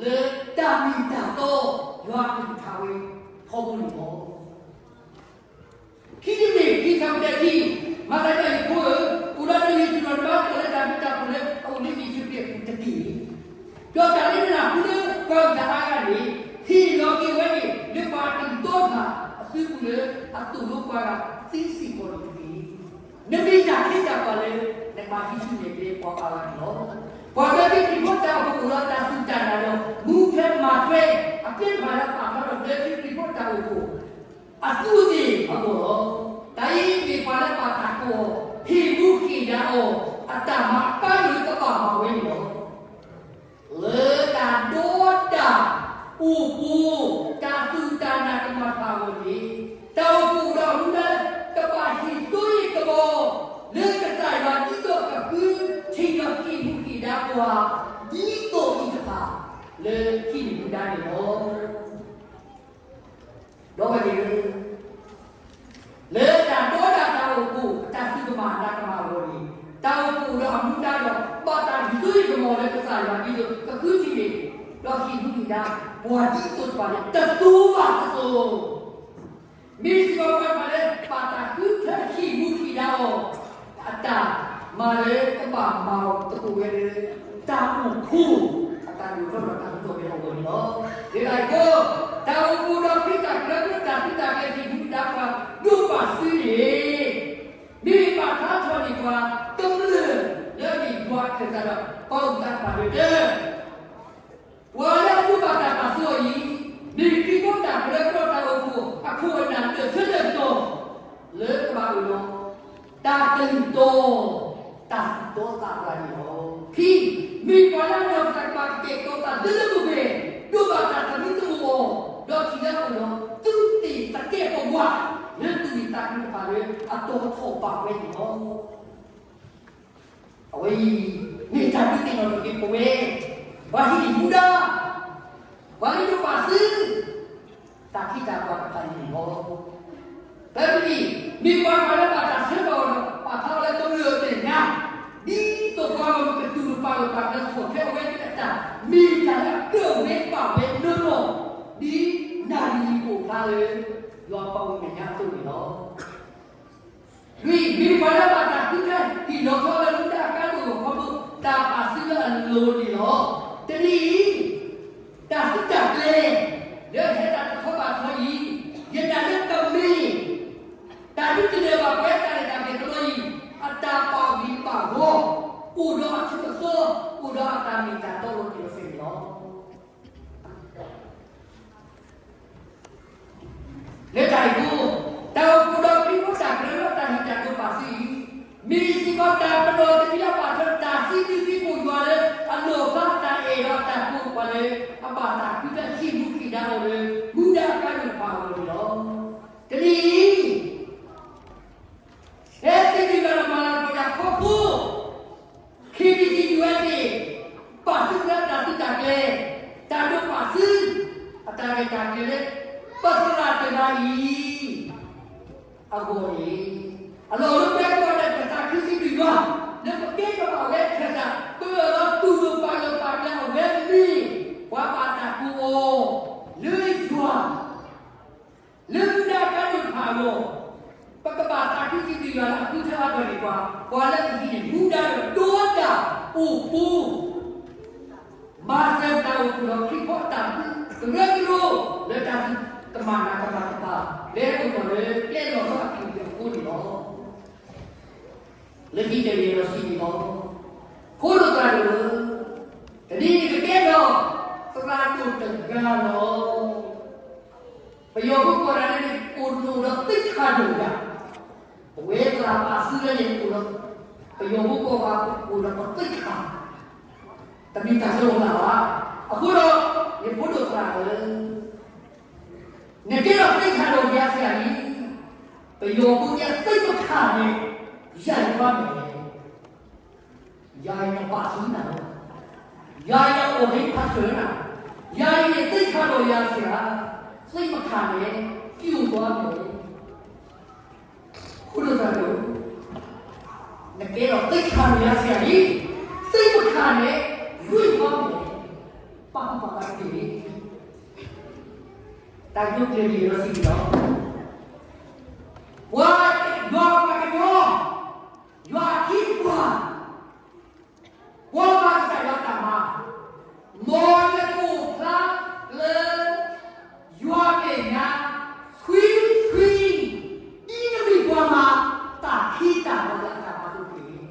လၢတၢ်မ့ၢ်တၢ်တီ ယွၤအကလုၢ်ကထါဝဲ ထီဘိန့ၣ်လီၤ. ခံတမံၤ ခံဆၢဖိတဆံ, မၤသးဒ်အံၤ ဖိဧၢ, အိၣ်ဒီးနဟ့ၣ်ဆူၣ်ထီၣ်နဘါထီၣ်လၢတၢ်ဘျုးတၢ်ဖှိၣ်လၢအအိၣ်လၢယ့ၣ်ၡူးခရံာ်အပူၤတက့ၢ်. ဒီးတၢ်လၢနနၢ်ဟူလၢပှၤဂုၤဂၤအါဂၤန့ၣ် ဟ့ၣ်လီၤက့ၤဝဲန့ၣ် လၢပှၤအကလုၢ်တီတဖၣ်အစုပူၤလၢ အသိၣ်လိပှၤဂၤသ့စ့ၢ်ကီးန့ၣ်တက့ၢ်. နမ့ၢ်တၢ်ခ့တၢ်ပှၤလၢ နကဘၣ်ဟံးစုနဲၣ်ကျဲပှၤအါဂၤန့ၣ်လီၤ. ပှၤလၢအမ့ၢ်ခရံာ်ဖိတၢ်အိၣ်ဖှိၣ် အိၣ်ဒီးတၢ်စူၢ်တၢ်နာ်ဒီး မူထွဲမၤထွဲ အကျဲတဖၣ်လၢအပာ်ဖျါထီၣ်လၢခရံာ်ဖိတၢ်အိၣ်ဖှိၣ် အသူးအသ့ၣ်အဂီၢ်လီၤ. တၢ်အံၤမ့ၢ်ပှၤလၢဘၣ်တၢ်ကိးအီၤ ဟ့ၣ်မူဟ့ၣ်ဒါအီၤ အတၢ်မၤအကါဒိၣ်လၢကဘၣ်မၤဝဲန့ၣ်လီၤ. လၢတၢ်ဒီတၢ်အိၣ်ဖှိၣ် တၢ်စူၢ်တၢ်နာ်ကမၣ်တဖၣ်အဂီၢ်န့ၣ် တၢ်အိၣ်ဖှိၣ်အိၣ်ဒီးအမူဒါ ကဘၣ်ဟ့ၣ်စိဟ့ၣ်ကမီၤ လၢကစၢ်ယွၤ ဒ်သိးကဃုထံၣ်ဒီးဟ့ၣ်မူဟ့ၣ်ဒါပှၤ ဒ်သိးအံၤတဖၣ် လၢဟံးန့ၢ်မူဒါန့ၣ်လီၤ. ဒီးဝဲန့ၣ် လၢတၢ်ဒီတၢ်တၢ်အိၣ်ဖှိၣ် တၢ်စူၢ်ကမၣ်နာ်ကမၣ်အဂီၢ်န့ၣ် တၢ်အိၣ်ဖှိၣ်အိၣ်ဒီးအမူဒါဒီး ဘၣ်တၢ်ဟ့ၣ်စိဟ့ၣ်ကမီၤလၢကစၢ်ယွၤ ဒ်သိးကဃုထံၣ်န့ၢ် ဒီးဟ့ၣ်မူဟ့ၣ်ဒါ ပှၤဒ်သိးတဖၣ်န့ၣ် တစိၤဘၣ်တစိၤ မ့ၢ်စ့ၢ်ကီးပှၤတဖၣ် တၢ်မၤလၢကဘၣ်မၤအီၤသကိးဝဲလၢ တၢ်အိၣ်ဖှိၣ်အတၢ်ဒိၣ်ထီၣ်ဒီးတၢ်မူထီၣ်ဝဲအဂီၢ်န့ၣ်လီၤ. ဒ်န့ၣ်အဃိ တၢ်အိၣ်ဖှိၣ်ဒီးခရံာ်တၢ်ကြၢးလၢတၢ်သံတၢ်ကျဲဟံၣ်မူဒါပှၤဒိၣ်ပာ်စုန့ၣ် မ့ၢ်ဘၣ်ထွဲထီၣ်န့ၢ်ပှၤ ကမျၢၢ်လၢအမ့ၢ်ယွၤအကစၢ်ဒီး ပှၤအိၣ်သးတဖၣ်လၢတၢ် ပှၤလၢအဒိးဘၣ်တၢ်ပာ်စီအီၤအံၤ မ့ၢ်ခရံာ်ဖိတၢ်ကရၢကရိတၢ်အိၣ်ဖှိၣ်အခိၣ်အနၢ်လၢာ်ဆၢလၢာ်ကတီၢ် လၢကဘၣ်အိၣ်ဒီး တၢ်ကလုၢ်တီ တၢ်သူၣ်တီသးလိၤန့ၣ်လီၤ. ခံ, မ့ၢ်ပှၤလၢအနီၢ်ကစၢ်ကဘၣ်ကတဲာ်ကတီၤသးလၢလၢပှဲၤပှဲၤ ဒိးဘၣ်တၢ်သမံသမိးအီၤ ဒီးထံၣ်လၢအအိၣ်ဒီး သုးသ့ၣ်သကဲးပဝး လၢသူၣ်မံသးမုာ်တဖၣ်လၢအတီၤထီၣ်ဘၣ်ဝဲန့ၣ်လီၤ. အဝဲအံၤ မ့ၢ်တၢ်ဒုးသ့ၣ်နီၣ်ထီၣ်က့ၤပဝဲ ပှၤဟံးန့ၢ်မူဒါ ပှၤလၢဒိးပာ်စု တၢ်ခ့တၢ်ပှၤတဖၣ်န့ၣ်လီၤ. သၢမံၤ မ့ၢ်ပှၤတဖၣ်လၢဘၣ်တၢ်ဆၢကတီၢ်ဒီး ပာ်ဖျါအီၤလၢကမျၢၢ်အမဲာ်ညါ ဒ်သိးပှၤဂီၢ်မုၢ်ကတူၢ်တပာ်ဂၢၢ်ပာ်ကျၢၤ ဆီၣ်ထွဲအဝဲသ့ၣ်အတၢ် မ့ၢ်တၢ်လၢအကၢၣ်ဝဲပာ်ဝဲနီၢ်နီၢ် ဒ်နၣ်ရံၣ်နံၣ်အိၣ်ဖျါလၢ ယွၤပှၤဂီၢ်မုၢ်မဲာ်ညါအသိးန့ၣ်လီၤ. လွံၢ်, မ့ၢ်ပှၤလၢဘၣ်တၢ်ဃုထၢဟ့ၣ်လီၤဆီလၢမူဒါအကါဒိၣ်အဂီၢ်ခီဖျိ တၢ်ပာ်စုလၢအလိၤန့ၣ်လီၤ. တနံၤအံၤ တၢ်သံတၢ်ကျဲ လၢဟဲတၢ်တဆီဘၣ်တဆီအံၤ ယနာ်လၢကမ့ၢ် တၢ်ဒုးကလၢၤဘၣ်ပဝဲတၢ်ရဲၣ်တၢ်ကျဲၤတဘျီအံၤ အတၢ်ဘၣ်ဂ့ၤဘၣ်ဂီၤ အိၣ်ဒီးအထူးအသီ အိၣ်ဒီးအတၢ်မ့ၢ်တၢ်တီလီၤတံၢ်လီၤဆဲးန့ၣ်လီၤ. လၢတၢ်အံၤအဃိ တၢ်အိၣ်ဖှိၣ်ဒီးခရံာ်ဖိတၢ်ကရၢကရိတၢ်ဟ့ၣ်တၢ်ဒိးပာ်စုအံၤ မ့ၢ်စ့ၢ်ကီးတၢ်ပနီၣ်တမံၤလၢဘၣ်ထွဲဒီးတၢ်စံးဘျုးစံးဖှိၣ်ယွၤလၢ အနီၢ်ဖျါတၢ်အဲၣ်ဒီးအတၢ်ကိးပှၤလၢ အဘၣ်တၢ်ဃုထၢဟံးမူဟံးဒါအီၤလၢ မူဒါအကါဒိၣ်တဖၣ်အဂီၢ်န့ၣ်လီၤ. တနံၤအံၤ ဖဲစံးဘျုးဘၣ်လၢမၤလၤကပီၤတၢ်ခီဖျိ ခ့ဒံၣ်ဒံၣ်ယူၤဝဲသ့ၣ် ပာ်စုကလၢတၢ်သုးတၢ်ကျဲၤ တၢ်ဒိးပာ်စု အတၢ်ရဲၣ်တၢ်ကျဲၤလၢ ပသရၣ်တဂၤအံၤ အဂီၢ်န့ၣ် အလီၢ်အိၣ်လၢပဝဲကိးဂၤဒဲး ပသးခုစံးဘျုးယွၤ လၢပကဲထီၣ်ဘၣ်အဝဲအဆၢကတီၢ် ပအၢၣ်လီၤတူၢ်လိာ်ပာ်လီၤပာ်ကျဲအဝဲမ့ၢ် ပှၤဘၣ်တၢ်ကိးအီၤ လၢယွၤ လၢမူဒါအကါဒိၣ်တဖၣ်အဂီၢ် ပကဘၣ်သးခုစံးဘျုးယွၤလၢအဃုထၢအါထီၣ်န့ၢ်ပှၤ ပှၤလၢအဟံးန့ၢ်မူဒါဒီးဒိတၢ်အိၣ်ဖှိၣ် မၤစၢၤတၢ်အိၣ်ဖှိၣ်ဒီးခရံာ်ဖိအတၢ်ကရၢကရိ လၢတၢ်သုးကမၤနးကမၤကပၤ လၢအိၣ်ထီၣ်လၢကျဲလီၤဆီအကလုာ်က့ၤအဃိန့ၣ်လီၤ. လၢခံတဂ့ၤဒီးစံးန့ၣ်လီၤ. ဖိဒိၣ်သရၣ်ဒိၣ်ဧၢ, တနံၤအံၤနကကဲထီၣ်သရၣ်ဒိၣ်တဂၤလီၤ. ပယီၤဖိကိးတၢ်န့ၣ် အိၣ်တအိၣ်ဒီးသ့ၣ်ခၣ်ဒိၣ်ယၤ, ပဝဲသရၣ်ပာ်စုလၢန့ၣ် အိၣ်ဒီး ပယီၤဖိကိးဘၣ် အိၣ်ဒီးပသ့ၣ်ခၣ်, တမ့ၢ်တၢ်ဆိလၢ်ဘၣ်. အဃိဒီး ယဖိဒိၣ်သရၣ်ဧၢ, နကဲထီၣ်သ့ၣ်ခၣ်ဒိၣ်ယၤဆံးအံၤ, ပယီၤဖိညါသ့ၣ်မတခါန့ၣ် ယၤယဘၣ်မဲာ် ယၤအံၤနပာ်စုနၤလီၤ, ယၤအံၤနအိၣ်လၢဖးစၢၤနၤ, ယၤအံၤန့ၣ်သ့ၣ်ခၣ်ဒိၣ်ယၤဆံးဧါ, သ့ၣ်မတခါန့ၣ် ကၠိၣ်ဘၣ်မဲာ် ဖိဒိၣ်သရၣ်ဒိၣ်, နကဲထီၣ်သ့ၣ်ခၣ်ဒိၣ်ယၤဆံးအံၤ, သ့ၣ်မတခါန့ၣ် ယွံၢ်ဘၣ်မဲာ်, ပာ်သူၣ်ပာ်သးတက့ၢ်. တၢ်ဒိကျဲၤဒံးဒီးစံးန့ၣ်လီၤ. ပှၤယွၤပှၤကညီ, ယွၤအထံအပှၤ, ပှၤမၤကစၢ်ယွၤတၢ်မၤ, မ်နကအိၣ်ဖျါလၢ ယွၤမဲာ်ညါ ဆွံဆွံ, ဒ်နမ့ၢ်ပှၤမၤ တၢ်ခ့တၢ်ပှၤလၢအတၢ်မၤလိာ်တက့ၢ်. ခံ, မ်နကအိၣ်ဖျါ လၢထံကီၢ်ကဒူၣ်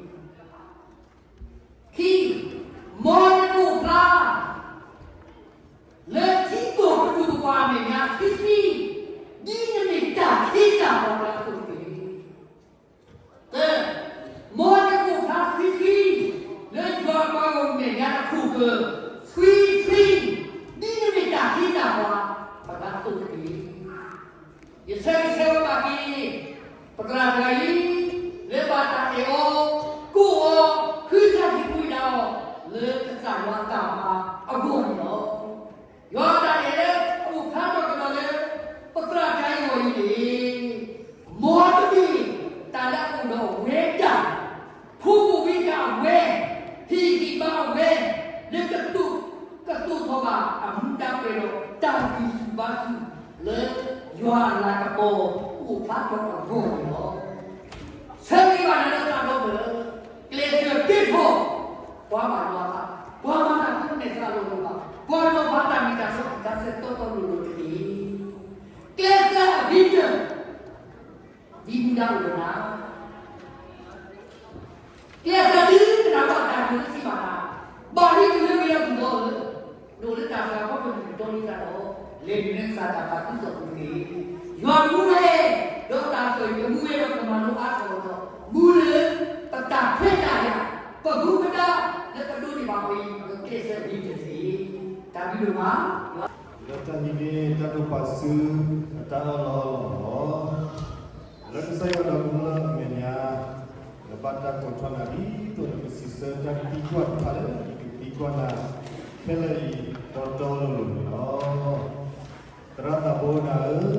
ကပှၢ်အမဲာ်ညါ ဆွံဆွံ, ဒ်နမ့ၢ်တၢ်ခ့တၢ်ပှၤလၢအသိးတက့ၢ်. သၢ, မ်နကအိၣ်ဖျါဆွံဆွံ လၢယွၤအပှၤဂီၢ်မုၢ်မဲာ်ညါတခီၣ်ကၢၢ် ဆွံဆွံ, ဒ်နမ့ၢ်တၢ်ခ့တၢ်ပှၤ ပှၤလၢအသိးတက့ၢ်. ယဆၢဂ့ၤဆၢဝါဘၣ်က့ၤ ပသရၣ်တဂၤအံၤ လၢဘၣ်တၢ်အဲၣ်အီၤ, ကိးအီၤ, ဃုထၢဟ့ၣ်ကူၣ်ဝဲဒၣ်အီၤ လၢကစၢ်ယွၤအတၢ်မၤအဂီၢ်န့ၣ်လီၤ. ယွၤအတၢ်အဲၣ်လၢအအိၣ်ဖျါထီၣ်ကဒီးလၢ ပသရၣ်တဂၤအံၤအဂီၢ်အံၤန့ၣ် မ်တမ့ၢ်တၢ်လၢအအိၣ်ဒီးအဝဲဒၣ် ဖိကိၣ်ဝံတၢ်အဝဲ, ဟ့ၣ်ဂံၢ်ဘါအဝဲ, လၢကသိၣ်ထီၣ်ဘၣ်အမူဒါပှဲၤဒီးတၢ်ဂံၢ်ဆူၣ်ဘါဆူၣ် လၢယွၤအလၤကပီၤအိၣ်ဖျါထီၣ်အဂီၢ်န့ၣ်လီၤ. ဆၢဂ့ၤဘၣ်နၤလၢသးဒီဖျၢၣ် ကျဲးစၢးကဲထီၣ် ပှၤဘၣ်ယွၤသး, ပှၤမၤတၢ်ဖိန့ၣ်သးလိၤလိၤဘၣ်, ပှၤလီၤဘၣ်တၢ်မ့ၢ်တၢ်တီတၢ်ဆဲးတီတီလိၤလိၤတက့ၢ်. ကျဲးစၢး vision ဒ်မူဒါအိၣ်ဒီးနၤ ကျဲးစၢးဒုးကနၣ်ဘၣ်တၢ်ဒုးစံးဘၣ်နၤ, ဘၣ်ဒ်တုၤလၢကယီၤပူၤဒီးလၢ နအိၣ်လၢတၢ်စှၤဖီခိၣ်န့ၣ် ကတီၤလံတၢ်ဒီး လဲၤနုာ်လၢကစၢ်တၢ်ပာ်ဒူသီၣ်ပူၤတက့ၢ်. ယွၤမူဝဲ, ဒီးတၢ်အသိးအံၤ ကမူဝဲဒီးကမၤလိအါထီၣ်ဒီး မူလၢပတၢ်ခွဲးတၢ်ယာ်, ပမူပဒါလၢပဒိးန့ၢ်ဘၣ်အံၤ ပကျဲးစၢးဒ်န့ၣ်တက့ၢ်. တၢ်ဘျုးဒိၣ်မး လၢတၢ်ဟံးန့ၢ်တၢ်တိာ်ပာ်စု အတၢ်အၢၣ်လီၤအီလီၤလီၤ. လၢကစၢ်ယွၤဒီးကမျၢၢ်အမဲာ်ညါ, နဘၣ်တၢ်ကိးထီၣ်နၤဒ်သိးနကစံးဆၢတၢ်သံကွၢ်တဖၣ်လၢယကသံကွၢ်နၤခဲလၢာ်အံၤ တီတီလိၤလိၤန့ၣ်လီၤ. သရၣ်သးဘိနၤဧၢ, မ့ၢ်နအၢၣ်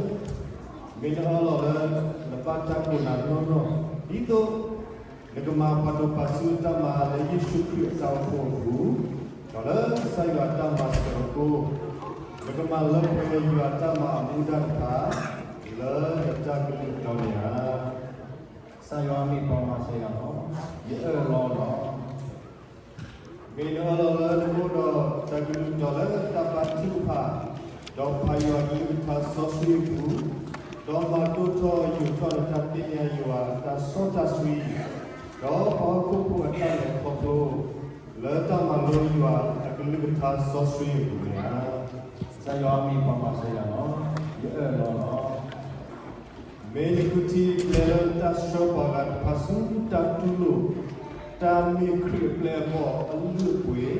လီၤလၢ နဘၣ်တၢ်ကိးနၤနီၢ်နီၢ် ဒ်သိး နကမၤပှၤဒိးပာ်စုအတၢ်မၤလၢယ့ၣ်ၡူးခရံာ်အတၢ်အိၣ်ဖှိၣ်အပူၤ, ဒီးလၢကစၢ်ယွၤအတၢ်မၤစၢၤအဃိ, နကမၤလၢပှဲၤယွၤအတၢ်မၤအမူဒါတဖၣ် လၢနတၢ်ကလုၢ်တီန့ၣ်ဧါ. ကစၢ်ယွၤမ့ၢ်ပှၤမၤစၢၤယၤလီၤ. ယအၢၣ်လီၤလီၤ. မ့ၢ်နအၢၣ်လီၤလၢနအိၣ်ဒီးတၢ်ကလုၢ်တီလၢတၢ်ဘါထုကဖၣ်, ဒီးဖးယွၤအကလုၢ်ကထါစီဆှံအပူၤ, ဒီးမၤဒိၣ်ထီၣ်ယိာ်ထီၣ်နတၢ်သ့ၣ်ညါယွၤအတၢ်စီတၢ်ဆှံ, ဒီးပှၤဟီၣ်ခိၣ်ဖိအတၢ်လဲၤခီဖျိ လၢတၢ်မၤလိယွၤအကလုၢ်ကထါစီဆှံအပူၤန့ၣ်ဧါ. ကစၢ်ယွၤမ့ၢ်ပှၤမၤစၢၤယၤလီၤ. ယအၢၣ်လီၤလီၤ. မ့ၢ်နဃုထံၣ်ပျဲလၢတၢ်ဆှၢပှၤဂၤတဖၣ်ဆူတၢ်တူၢ်လိာ် တၢ်မ့ၢ်ခရံာ်အပျဲၢ်အဘီၣ်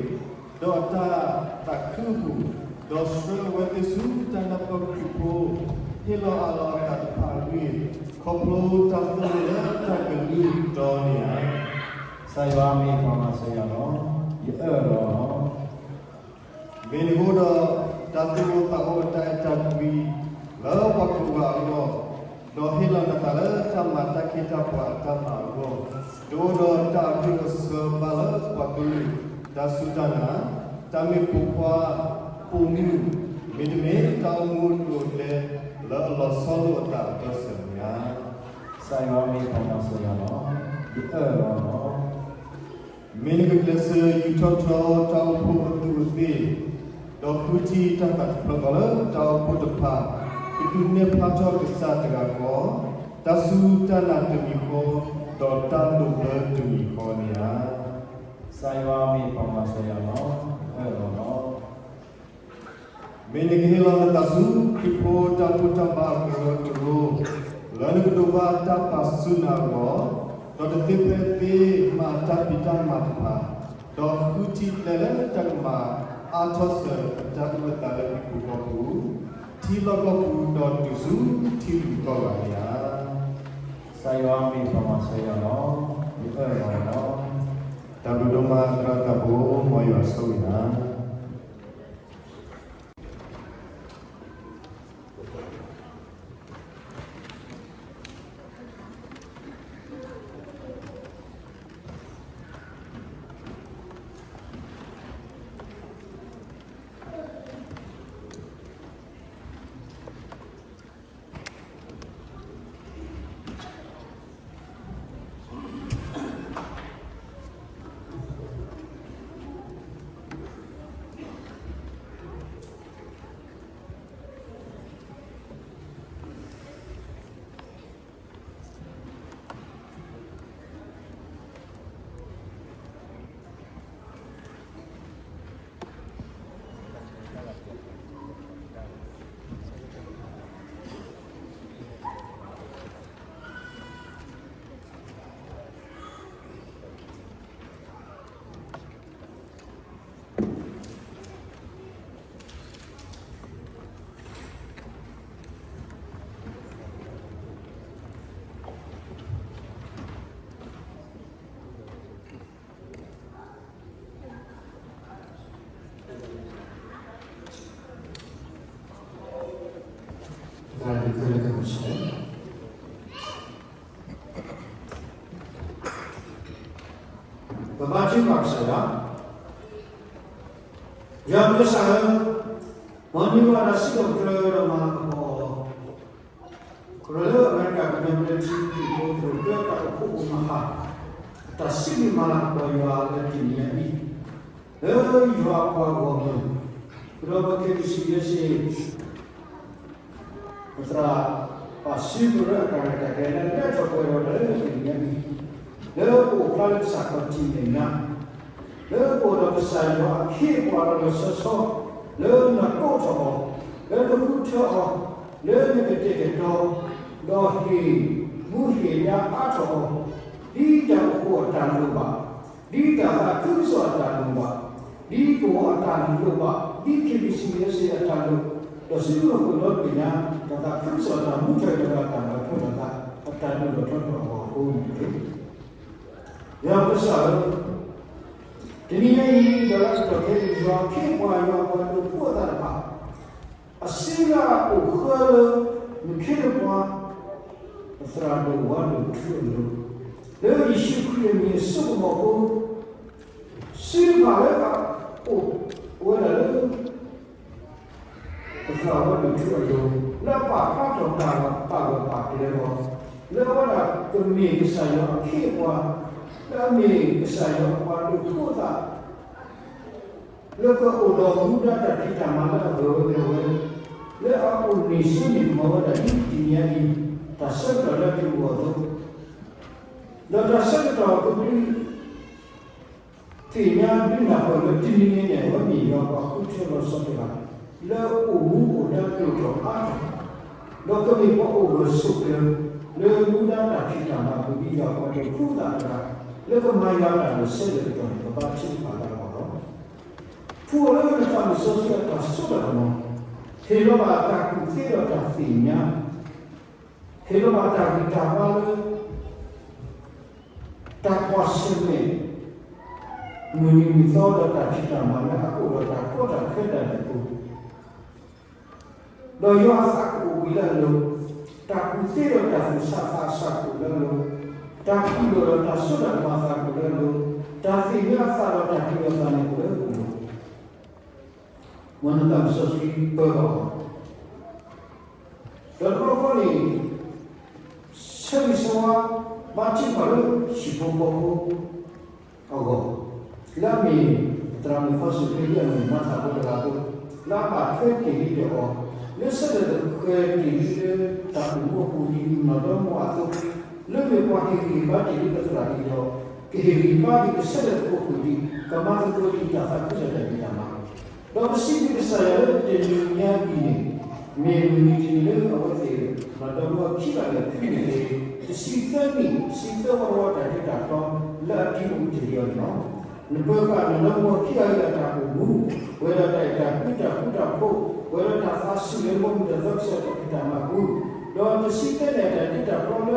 အလုၢ်အပှ့ၤ, ဒီးအတၢ်သးခုအပူၤ, ဒီးဆှၢအဝဲသ့ၣ်ဆူတၢ်နၢ်ပၢၢ်ခရံာ်ဖိ ဟ့ၣ်လီၤအးလီၤအသးတဖၣ်အဂ့ၢ်, ခီဖျိတၢ်သိၣ်လိလၢတၢ်ကလုၢ်တီန့ၣ်ဧါ. ကစၢ်ယွၤမ့ၢ်ပှၤမၤစၢၤယၤလီၤ. ယအၢၣ်လီၤလီၤ. မ့ၢ်နကအိၣ်ဒီးတၢ်သူၣ်အိၣ်သးအိၣ်အတၢ်အဲၣ်တၢ်ကွံ လၢပှၤကိးဂၤအဂီၢ်, ဒီးဟ့ၣ်လီၤနသးလၢတၢ်မၤတၢ်ခ့တၢ်ပှၤအတၢ်မၤအဂီၢ်, တအိၣ်ဒီးတၢ်အဂ့ၢ်အဆၢဘၣ်လၢပှၤကလုာ်, တၢ်စူၢ်တၢ်နာ်, တၢ်မ့ၢ်ပိာ်ခွါ, ပိာ်မုၣ်, မ့တမ့ၢ်တၢ်အိၣ်မူအကျိၤအကျဲ လၢအလီၤဆီလိာ်အသးအဘၢၣ်စၢၤန့ၣ်ဧါ. ကစၢ်ယွၤမ့ၢ်ပှၤမၤစၢၤယၤလီၤ. ယအၢၣ်လီၤလီၤ. မ့ၢ်နကကျဲးစၢးယူးထီၣ်ထီတၢ်အိၣ်ဖှိၣ်အသူးအသ့ၣ်, ဒီးဃုထံၣ်တၢ်သးတဖျၢၣ်ဃီလၢတၢ်အိၣ်ဖှိၣ်တဖၣ်, ကဒုးနဲၣ်ဖျါထီၣ်ကစၢ်တဂၤဃီ, တၢ်စူၢ်တၢ်နာ်တမံၤဃီ, ဒီးတၢ်ဒိးဘျၢတမံၤဃီန့ၣ်ဧါ. ကစၢ်ယွၤမ့ၢ်ပှၤမၤစၢၤယၤလီၤ. ယအၢၣ်လီၤလီၤ. မ့ၢ်နကဟ့ၣ်လီၤနသးဆူခရံာ်ဖိတၢ်ဘူၣ်တၢ်ဘါအကရၢကရိ, လၢနကဒိးဘၣ်တၢ်ပာ်ဆူနၤအဂီၢ်, ဒီးတသ့ဖဲသ့မၤအတၢ်ဖံးတၢ်မၤတဖၣ်, ဒီးဃုထံၣ်ကျဲလၢတၢ်ကမၤအါထီၣ်စၢၤအတၢ်အုၣ်အသးလၢဟံၣ်ပူၤဃီပူၤ, ထံလီၢ်ကီၢ်ပူၤဒီးတုၤဆူထံလုၢ်ကီၢ်ဂၤန့ၣ်ဧါ. ကစၢ်ယွၤမ့ၢ်ပှၤမၤစၢၤယၤလီၤ. ယအၢၣ်လီၤလီၤ. တၢ်ဘျုးဒိၣ်မးသရၣ်သးဘိ မ်ယွၤဆိၣ်ဂ့ၤနၤ. ပဘါထုကဖၣ်ကစၢ်ယွၤ, ယွၤမ့ၢ်ကစၢ်ဧၢ, မ်နမၤတၢ်စံးထီၣ်ပတြၢၤဒီးမၤလၤကပီၤအီၤလီၤ. ကရၢလၢအမဲရကၤကညီဘျၢထံခရံာ်ဖိသရိာ်တၢတၢ်အိၣ်ဖှိၣ်အိၣ်မၤဟး တၢ်စံးဘျုးမၤလၤကပီၤယွၤလၢတနံၤညါအံၤ, လၢယွၤအပှၤဂီၢ်မုၢ်, ဒီးပ ခဲပံၣ်စံၣ် ယဲၢ်ဆံ ပသရၣ် ပၢ်စံကရၢအတၢ်ရဲၣ်တၢ်ကျဲၤလၢအလဲၤထီၣ်ပှဲၤဒီးတၢ်လၢတနံၤညါအံၤ, လၢပအိၣ်ဖျါလၢကစၢ်ခီၣ်ထံးမဲာ်ညါ, လၢပအိၣ်ဒီးကစၢ်ယွၤအခ့အပှၤလီၤလီၤဆီဆီ, လၢနကိးထီၣ်အီၤ, လၢနဃုထၢအီၤ, လၢနကတဲာ်ကတီၤ, ဒီးဟ့ၣ်မူဟ့ၣ်ဒါအါထီၣ်အီၤ, ဒ်တၢ်အိၣ်ဖှိၣ်အတၢ်လိၣ်ဘၣ်, ဒ်တၢ်သးခုကစီၣ်အတၢ်လိၣ်ဘၣ်, ဒ်ကဝီၤအတၢ်လိၣ်ဘၣ်, ဒ် ခဲပံၣ်စံၣ် ယဲၢ်ဆံ အတၢ်လိၣ်, ဒီးစုလီၢ်ဃုာ်ဒီတဘ့ၣ်ညါ တၢ်သးခုကစီၣ်အတၢ်မူထီၣ်ဒီးတၢ်ဘၣ်ထွဲဒီးတၢ်ဘၣ်ထွဲဒီးတၢ်အတၢ်ဒိၣ်ထီၣ်ထီထီၣ်အဂီၢ်အဃိန့ၣ်တက့ၢ်. ယွၤပကစၢ်ဧၢ, တနံၤညါအံၤ ဒီးလၢကတီၢ်ခဲအံၤ ယွၤအခ့အပှၤ ယွၤအပှၤဒိၣ်ဖိအသးတဖၣ် အစုလၢအအိၣ်ဃၢလၢ နခ့နပှၤ ပသရၣ်ဒိၣ်ဝါဒိၣ်ထူအလိၤ, လၢယ့ၣ်ၡူးခရံာ်အမံၤအစိကမီၤအဃိ, စုတဖၣ်လၢအအိၣ်ဝဲဒၣ်လၢ ပသရၣ်ဝါဒိၣ်ထူအလိၤ, လၢအပာ်ဖျါထီၣ်တၢ်ဂ့ၢ်ပာ်ဂၢၢ်ပာ်ကျၢၤအဂီၢ်, လၢအဝဲဒၣ်ကမ့ၢ်ကစၢ်ယွၤအခ့အပှၤ, လၢအမ့ၢ်ကစၢ်ယွၤအပှၤဒိၣ်ဖိအသး လၢကအိၣ်ဒီးမူဒါတၢ်ဖံးတၢ်မၤလၢအဂၢၢ်ဝဲကျၢၤဝဲ, လၢအအိၣ်န့ၢ်စိန့ၢ်ကမီၤဝဲဒၣ်ဒ်တနံၤညါအံၤ, တၢ်ဆၢကတီၢ်လၢအကအိၣ်အသိး, ဒီးတၢ်ဆၢကတီၢ်အကဒု သ့ၣ်ညါဒုးနၢ်ပၢၢ်လၢတနံၤန့ၣ် အဝဲမ့ၢ်ယွၤအပှၤဃုထၢလီၤဆီတဂၤ, လၢအအိၣ်မူအိၣ်ဒါဒိၣ်ထီၣ်အါထီၣ်, ဒီးကမ့ၢ်ပှၤအိၣ်ဂၢၢ်ဆိးကျၢၤ လၢမူဒါတၢ်ဖံးတၢ်မၤအပူၤ ဒ်ယွၤအပှၤဒိၣ်ဖိသးတဂၤ, လၢကမၤယွၤတၢ်လၢာ်ဆၢထၢၣ်အကတီၢ်န့ၣ် ပဘါထုကဖၣ်လၢအဂီၢ်လီၤ. ဖှူအီၤလၢနသးမုၢ်စီဆှံအတၢ်စိတၢ်ကမီၤ, ဟ့ၣ်လီၤဘၣ်တၢ်ကူၣ်သ့ဒီးတၢ်သ့ၣ်ညါ, ဟ့ၣ်လီၤဘၣ်တၢ်ဂံၢ်တၢ်ဘါလၢ တၢ်ကွၢ်ဆၢၣ်မဲာ် မုၢ်နံၤမုၢ်သီဒီးတၢ်ဖံးတၢ်မၤလၢအအိၣ်ဒီးတၢ်ကီတၢ်ခဲတၢ်ဒဲးပူၤ, ဒီးယွၤအသးကအိၣ်ဘှံးလၢအလိၤ, တၢ်ကူၣ်သ့ဒီးတၢ်သူၣ်ဆးသးဆးကအိၣ်လၢအလိၤ, တၢ်ကူၣ်လိာ်ဒီးတၢ်စိတၢ်ကမီၤအသးကအိၣ်လၢအလိၤ, တၢ်သ့ၣ်ညါအသးဒီးတၢ်တူၢ်လိာ်သးန့ၣ်အိၣ်လၢအလိၤ မ်နသးမုၢ်စီဆှံပၢဘၣ်အီၤ, ဒီးတဘျီဃီန့ၣ် ဆၢဂ့ၤဆၢဝါ ဘါထုကဖၣ်လၢဟံၣ်ဖိဃီဖိအဂီၢ်, လၢအမ့ၢ် သရၣ်မုၣ်ဖီစိၤ ဖဲလံအမုၢ်မၤသးဖိတဂၤအသိး, လၢအဘၣ်ထွဲတ့ၢ်လံဒီးအီၤ, လၢဆၢထၢၣ်တဃဲၤတ့ၢ်လံလၢတၢ်အိၣ်မူအပူၤ ဒ်နီၢ်ဒီမါအသိး, လၢမ့ၢ်ပှၤဟ့ၣ်ဂံၢ်ဟ့ၣ်ဘါတ့ၢ်လံပသရၣ်အံၤဒီး, ကဟ့ၣ်ဂံၢ်ဘါဒံး ကဆၢထၢၣ်သကိးကွံာ်ဒံး ကမၤသကိးဒံးတၢ်သးခုကစီၣ်တၢ်ဖံးတၢ်မၤ ဒီးပစံးဘျုးကစၢ်ယွၤလၢတနံၤညါအံၤန့ၣ်, မ့ၢ်မုၢ်နံၤတနံၤလၢအဝဲသ့ၣ် နီၢ်ဒီမါခံဂၤလၢာ်ဖဲန့ၣ်န့ၣ်, တဆံသၢနံၣ် တဆံသၢဝီတဝီတၢ်ဒဲးတၢ်ဖျီ လၢအဒုးအိၣ်တ့ၢ်လံအီၤန့ၣ်လီၤ. နပၢၤဃာ်နီၢ်ဒီမါခံဂၤအံၤအတၢ်အိၣ်မူ, ပှဲၤဒီးတၢ်အဲၣ်တၢ်ကွံတၢ်ဃူတၢ်ဖိး, ပှဲၤဒီးတၢ်သးဆူၣ်လၢဘီမုၢ်တၢ်သီကစီၣ်တၢ်ဖံးတၢ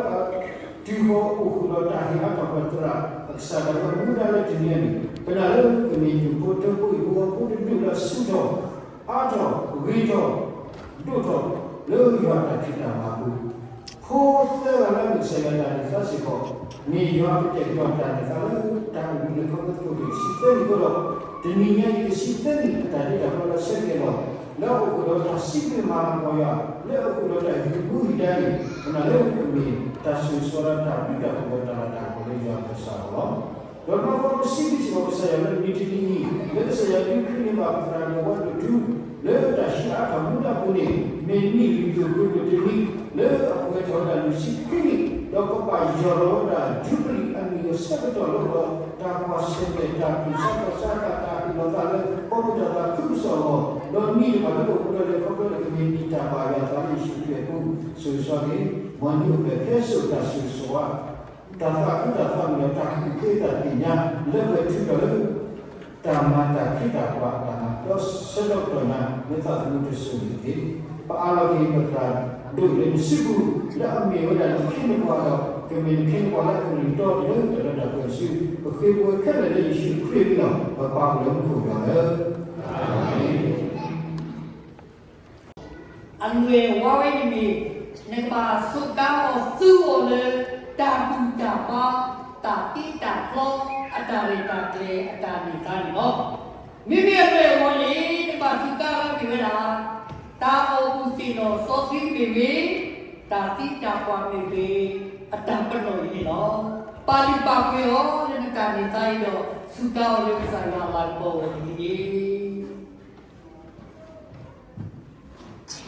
်မၤအပူၤ, ဒီးတဆံသၢနံၣ်အတၢ်ဒဲးတၢ်ဖျီလၢအ တုၤဃီၤအိၣ်ဃုာ်ဒီးတၢ်ဟ့ၣ်အါထီၣ်ပှၤသရၣ်အကစၢ်ဒၣ်ဝဲမူဒါလၢတနံၤအံၤန့ၣ်, ပနာ်လၢကမ့ၢ်ဒူၣ်ဖိထၢဖိအံၤ ပဂီၢ်ဖိတဒူၣ်လၢအဆူၣ်ထီၣ်, အါထီၣ်, ဂ့ၤထီၣ်, ဒိၣ်ထီၣ်, လၢယွၤအတၢ်ဖံးတၢ်မၤအပူၤ, ဖိသၢဂၤလၢအမ့ၢ်ကစၢ်ယွၤအတၢ်န့ၢ်သါစ့ၢ်ကီး, မ့ၢ်ယွၤကတဲာ်ကတီၤတၢ်န့ၢ်သါလၢတၢ်အိၣ်မူလၢခီဖျိသကိးန့ၣ် တဆံသၢနံၣ်အဃိဒီး, တနံၤညါအံၤတဆံသၢနံၣ်အတၢ်ဒဲးတၢ်ဖျီလၢဆၢက့ၤအလီၢ်, လၢအအိၣ်ဃုာ်ဒီးတၢ်စံးဘျုးမၤလၤကပီၤယွၤ, လၢအအိၣ်ဃုာ်ဒီးတၢ်ဟ့ၣ်ကူၣ်ဟ့ၣ်ဒါန့ၣ်, ပနာ်လၢကမ့ၢ်တၢ်ဆိၣ်ဂ့ၤဆိၣ်ဝါဒီးတၢ်ဘျုးတၢ်ဖှိၣ်ဒီးတၢ်လၤတၢ်ကပီၤလၢယွၤအကစၢ်အဂီၢ်လီၤ. ဒီးတဘျီဃီပစံးဘျုးစ့ၢ်ကီးကစၢ်ယွၤလၢမုၢ်တနံၤအံၤ, လၢကစၢ်ယွၤဒုးခူၣ်န့ၢ်ဘၣ်ပသရၣ်ဒိၣ်ဝါဒိၣ်ထူ လၢတၢ်ဟ့ၣ်အါထီၣ်မူဒါအပူၤန့ၣ်, မ့ၢ်နံၣ်လွံၢ်သိၣ်ပှဲၤဒိၣ်တနံၤ, လၢအပှဲၤထီၣ်ဝဲဒၣ်လွံၢ်ဆံခွံနံၣ်, ဒီးကဘၣ်ယီၢ်လီၤဝဲဒၣ်ယူဘလံၤအနံၣ်အဆၢကတီၢ်လၢအဂီၢ်, တၢ်ကွၢ်ဆၢၣ်မဲာ်တၢ်တူၢ်ဆါသးဆါတၢ် တၢ်ဟ့ၣ်လီၤသးလၢ ခီဖျိတၢ်သးခုကစီၣ်အဂီၢ်, ဒီးနံၣ်တဖၣ်လၢပအိၣ်မူဒီးလဲၤခီဖျိန့ၣ် ကမ့ၢ်နံၣ်တၢ်ဘၣ်ယွၤအသးလၢယ့ၣ်ၡူးခရံာ်အပူၤ, ဆိၣ်ဂ့ၤဆိၣ်ဝါက့ၤ, မ်နံၣ်အိၣ်ဖျဲၣ်ခဲစိာ်တၢ်ဆိၣ်ဂ့ၤဆိၣ်ဝါ တၢ်သးခုတၢ်သးမုာ်ဒီးတၢ်ကူၣ်သ့တၢ်သ့ၣ်ညါ လၢပှဲၤထူဒီးလၢ တၢ်မၤတၢ်ခ့တၢ်ပှၤအတၢ်မၤ ဒီးဆၢကတီၢ်ညါ မ့ၢ်သးသမူတစိၤန့ၣ်တက့ၢ်. ပအးလီၤက့ၤပသရၣ်ဒိၣ်လၢနစုပူၤ လၢအမ့ၢ်ဝဲဒၣ်နခ့နပှၤဒီး ကမ့ၢ်နခ့နပှၤလၢအကလုၢ်တီတလၢတလၢတၢ်ပၢဆူ ပဃ့ပဝဲခဲလၢာ်လၢယ့ၣ်ၡူးခရံာ်အမံၤလီၤ. ပပာ်ပလၢမူခိၣ်ပှၤလၢ အမ့ၢ် အလွဲၢ်ဝါဝဲန့ၣ်မ့ၢ် နကဘၣ်စူးကါအီၤသူအီၤလၢ တၢ်ဘူၣ်တၢ်ဘါ တၢ်တ့တၢ်ဖျီ အတၢ်ရဲၣ်တၢ်ကျဲၤ အတၢ်န့ၢ်သါန့ၣ်လီၤ. မ့မ့ၢ်အလွဲၢ်အဝီန့ၣ် နကဘၣ်စူးကါအီၤမ့ၢ်ဝဲဒၣ် တၢ်အီၣ်ဘူၣ်သ့ၣ်နီၣ်စီဆှံမ့ၢ်ဂ့ၤ, တၢ် တၢ်သံတၢ်ပှၢ်မ့ၢ်ဂ့ၤ, အတၢ်ပနီၣ်အံၤန့ၣ်လီၤ. ပာ်လုၢ်ပာ်ပှ့ၤအီၤလၢနတၢ်န့ၢ်သါအံၤဒီး စူၢ်ကါအီၤလၢကစၢ်ယွၤအလၤ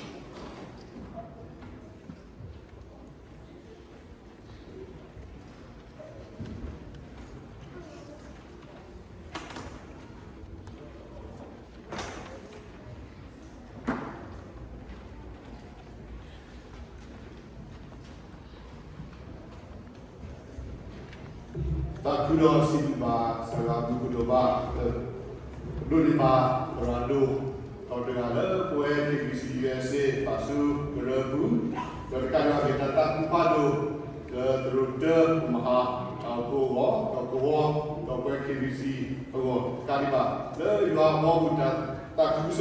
ကပီၤအဂီၢ်တက့ၢ်. သးခုဒီးစံးဘျုးဘၣ် ကစၢ်ယွၤအဘျုးကတိၤဘၣ် ဒိးန့ၢ်ဘၣ် သရၣ်ဒိၣ် ဒီးတဂၤလၢပဝဲ K B C U S A ပာ်ဆူကရၢပူၤ, ဒီးတကးဒံးဘၣ် မ့ၢ်တၢ်သးခုဖးဒိၣ် လၢသရိာ်တၢ်မဟါ တၢ်အိၣ်ဖှိၣ်အဂီၢ် ဒီးကဝီၤ ဒီးပဝဲ K B C အဂီၢ် တကးဒံးဘၣ် လၢယွၤအဘီအမုၢ်တၢ်သးခုကစီၣ်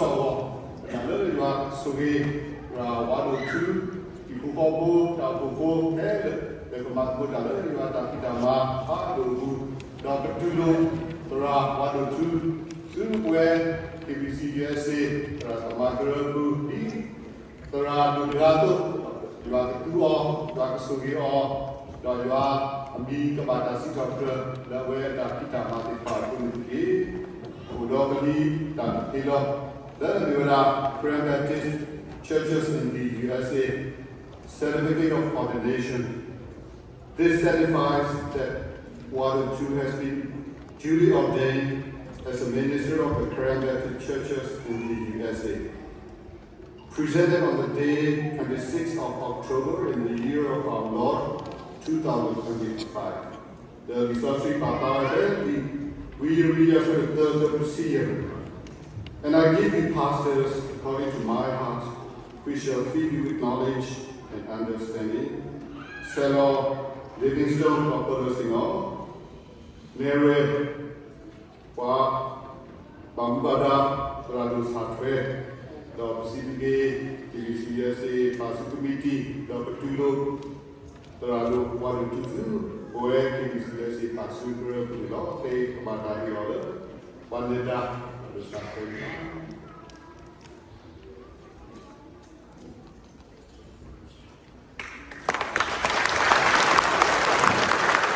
အဂီၢ် တၢ်လၢယွၤဆိၣ်ဂ့ၤ သရၣ်ဝါဒိၣ်ထူ ဟံၣ်ဖိဃီဖိ တၢ်အိၣ်ဖှိၣ်ဖိခဲလၢာ် လၢကမၤသကိးတၢ်လၢယွၤတၢ်ဖံးတၢ်မၤဖးဒိၣ်အပူၤ, ဒီးပတူၢ်လိာ် သရၣ်ဝါဒိၣ်ထူ ဆူပဝဲ K B C U S A သရၣ်သမါကရၢပူၤ ဒ်သရၣ်ဒိၣ်တဂၤအသိး, ယွၤကသူအီၤ, ယွၤကဆိၣ်ဂ့ၤအီၤ, ဒီးယွၤအမံၤကဘၣ်တၢ်စံးထီၣ်ပတြၢၤ လၢအဝဲအတၢ်ဖံးတၢ်မၤသ့ၣ်တဖၣ်အပူၤန့ၣ်တက့ၢ်. အိၣ်ဒီးပလံာ်တၢ်တ့လီၤ လၢအမ့ၢ်ဝဲဒၣ် Karen Baptist Churches in the U S A, Certificate of Ordination. This certifies that Wadochu has been duly ordained as a minister of the Karen Baptist Churches in the U S A. Presented on the day twenty-sixth of October in the year of our Lord, two thousand twenty-five. ဒီးလံာ်စီဆှံပာ်ဖျါဝဲဖဲ ဝံယံးရမံယၤ အဆၢဒိၣ်သၢ အဆၢဖိတဆံယဲၢ် And I give you pastors according to my heart, which shall feed you with knowledge and understanding. ဆဲးလီၤ Livingstone ဒီးပၢၢ်လၢစ့ၣ်နီၤ Mary ပှၤဘၣ်မူဘၣ်ဒါ သရၣ်ဒိၣ်စၢ်ထွဲ ဒီးပစံးဘျုးက့ၤ K B C U S A ပာ်ဆူကမံးတံာ် ဒီးပတူၢ်လိာ် သရၣ်ဒိၣ်ဝါဒိၣ်ထူ ပဝဲ K B C U S A ပာ်ဆူကရၢပူၤန့ၣ်လီၤ. ခဲအံၤကဘၣ်တၢ်ဟ့ၣ်အီၤလၢ ပှၤနဲၣ်တၢ် သရၣ်ဒိၣ်စၢ်ထွဲန့ၣ်လီၤ. ဟီၣ်ခိၣ်ဒီဖျၢၣ်ကီၢ်သူလ့ၤက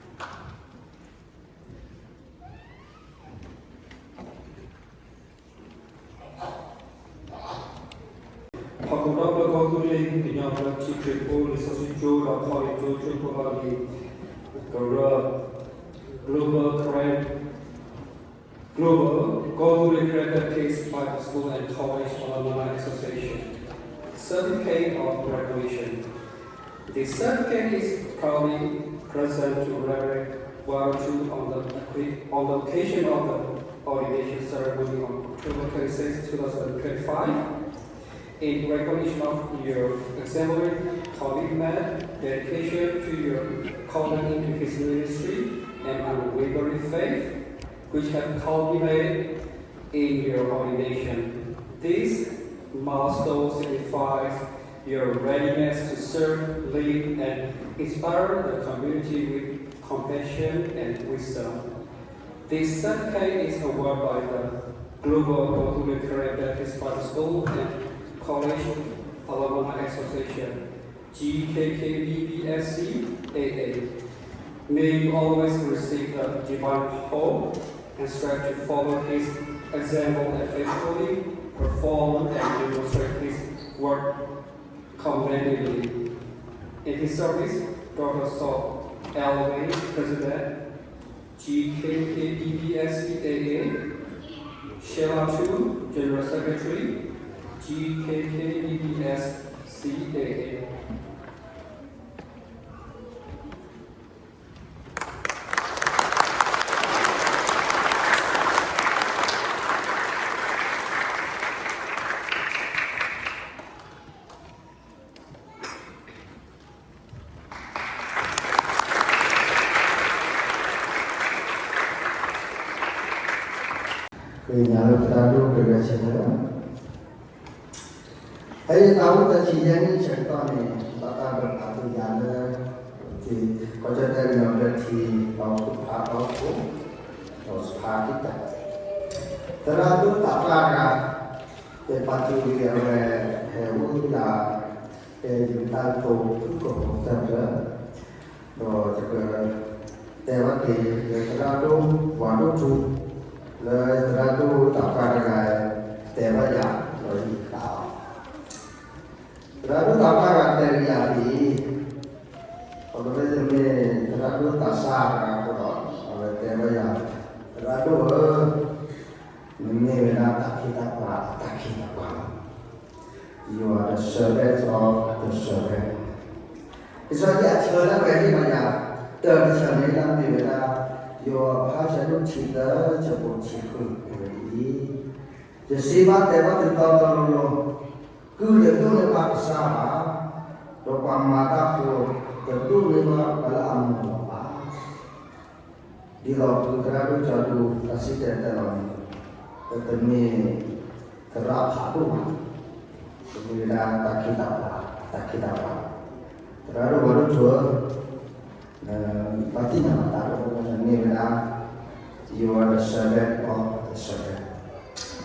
ညီဘျၢထံခရံာ်ဖိ လံာ်စီဆှံကၠိဒီးခီလ့ၣ်ကၠိ ကၠိဖိလီၢ်လံၤ ကရၢ Global Karen Global ကီၢ်သူလ့ၤ Karen Baptist Bible School and College Alumni Association Certificate of Recognition. This certificate is proudly presented to Reverend Wadochu on the, on the occasion of the ordination ceremony on October twenty-sixth, two thousand twenty-five. In recognition of your exemplary commitment, dedication to your calling into His ministry, and unwavering faith, which have culminated in your ordination. This milestone signifies your readiness to serve, lead, and inspire the community with compassion and wisdom. This certificate is awarded by the Global ကီၢ်သူလ့ၤ Karen Baptist Bible School and College Alumni Association, G K K B B S C A A. May you always receive the divine hope and strive to follow His example and faithfully perform and demonstrate His work commendably. In His service, Doctor Saul L. Wayne, President, G K K B B S C A A, Sheila Chu, General Secretary, G K K B B S C A A. ဃ့ညါလၢသရၣ်ဒိၣ်ကရၢဆၢ, ဖဲယသးအိၣ်တဆံယဲၢ်နံၣ်ဆၢကတီၢ်န့ၣ် ဘၣ်တၢ်ဒိးပာ်သူၣ်ယၤလၢ ကီၢ်ကၠီၣ်တဲၣ်ကညီဘျၢထံ ဒီးခိၣ်ဖးဒီခိၣ် ဒီးစဖါတံၢ်တၢ် သရၣ်ဒိၣ်တၢ်ပၢ်တဂၤ, ယပာ်တ့ၢ်လံအဝဲ ဟဲဝဲဒၣ် တဲယတၢ်ကတိၤဖုၣ်ကိာ်ဖိသၢဖျၢၣ်, ဒီးယက တဲဘၣ်က့ၤ ယသရၣ်ဒိၣ်ပှၤဒိၣ်ထူ, လၢသရၣ်ဒိၣ်တၢ်ပၢ်တဂၤ တဲဘၣ်ယၤ ဒီးယသးအီၤ သရၣ်ဒိၣ်တၢ်ပၢ်တဂၤတဲလံယၤဒ်အံၤ, အဝဲမ့ၢ်သရၣ်ဒိၣ်တၢ်ဆါတဂၤအဃိဒီး အဝဲတဲဘၣ်ယၤ, သရၣ်ဒိၣ်ဧၢ, နမ့ၢ်ဝဲဒၣ်တၢ်ခ့တၢ်ပှၤအတၢ်ခ့တၢ်ပှၤလီၤ. You are the servant of the servant. ကစၢ်ယွၤအဆၢလၢအဝဲဟ့ၣ်ဘၣ်ယၤ တၢ်တဆၢန့ၣ်လၢအမ့ၢ်ဝဲဒၣ် ယိၤဟၣ်ဆၢဒိၣ်တဆံသၢ ဆၢဖိတဆံဃု အဝဲဒ်အံၤ, ယစံးဘၣ်တဲဘၣ်သုတီတီလိၤလိၤ, ကုၢ်တဒိၣ်န့ၢ်ဘၣ်ကစၢ်ဘၣ်, ဒီးပှၤမၤတၢ်ဖိတဒိၣ်န့ၢ်ဘၣ်ပှၤလၢအမၤလီၤဘၣ်. ဒ်သိးပသရၣ်ဒိၣ်ကၠီဒိၣ် တၢ်စံၣ်တဲၤတဲလီၤန့ၣ် ပတမ့ၢ်သရၣ်ဖးဒိၣ်ဘၣ်, ပမ့ၢ်ဝဲဒၣ်တၢ်ခ့တၢ်ပှၤ, တၢ်ခ့တၢ်ပှၤ, သရၣ်ဒိၣ်ပှၤဒိၣ်ထူဧၢ, ပှၤသ့ၣ်ညါဘၣ်တၢ်ဒိၣ် နမ့ၢ်ဝဲဒၣ် you are the servant of the servant.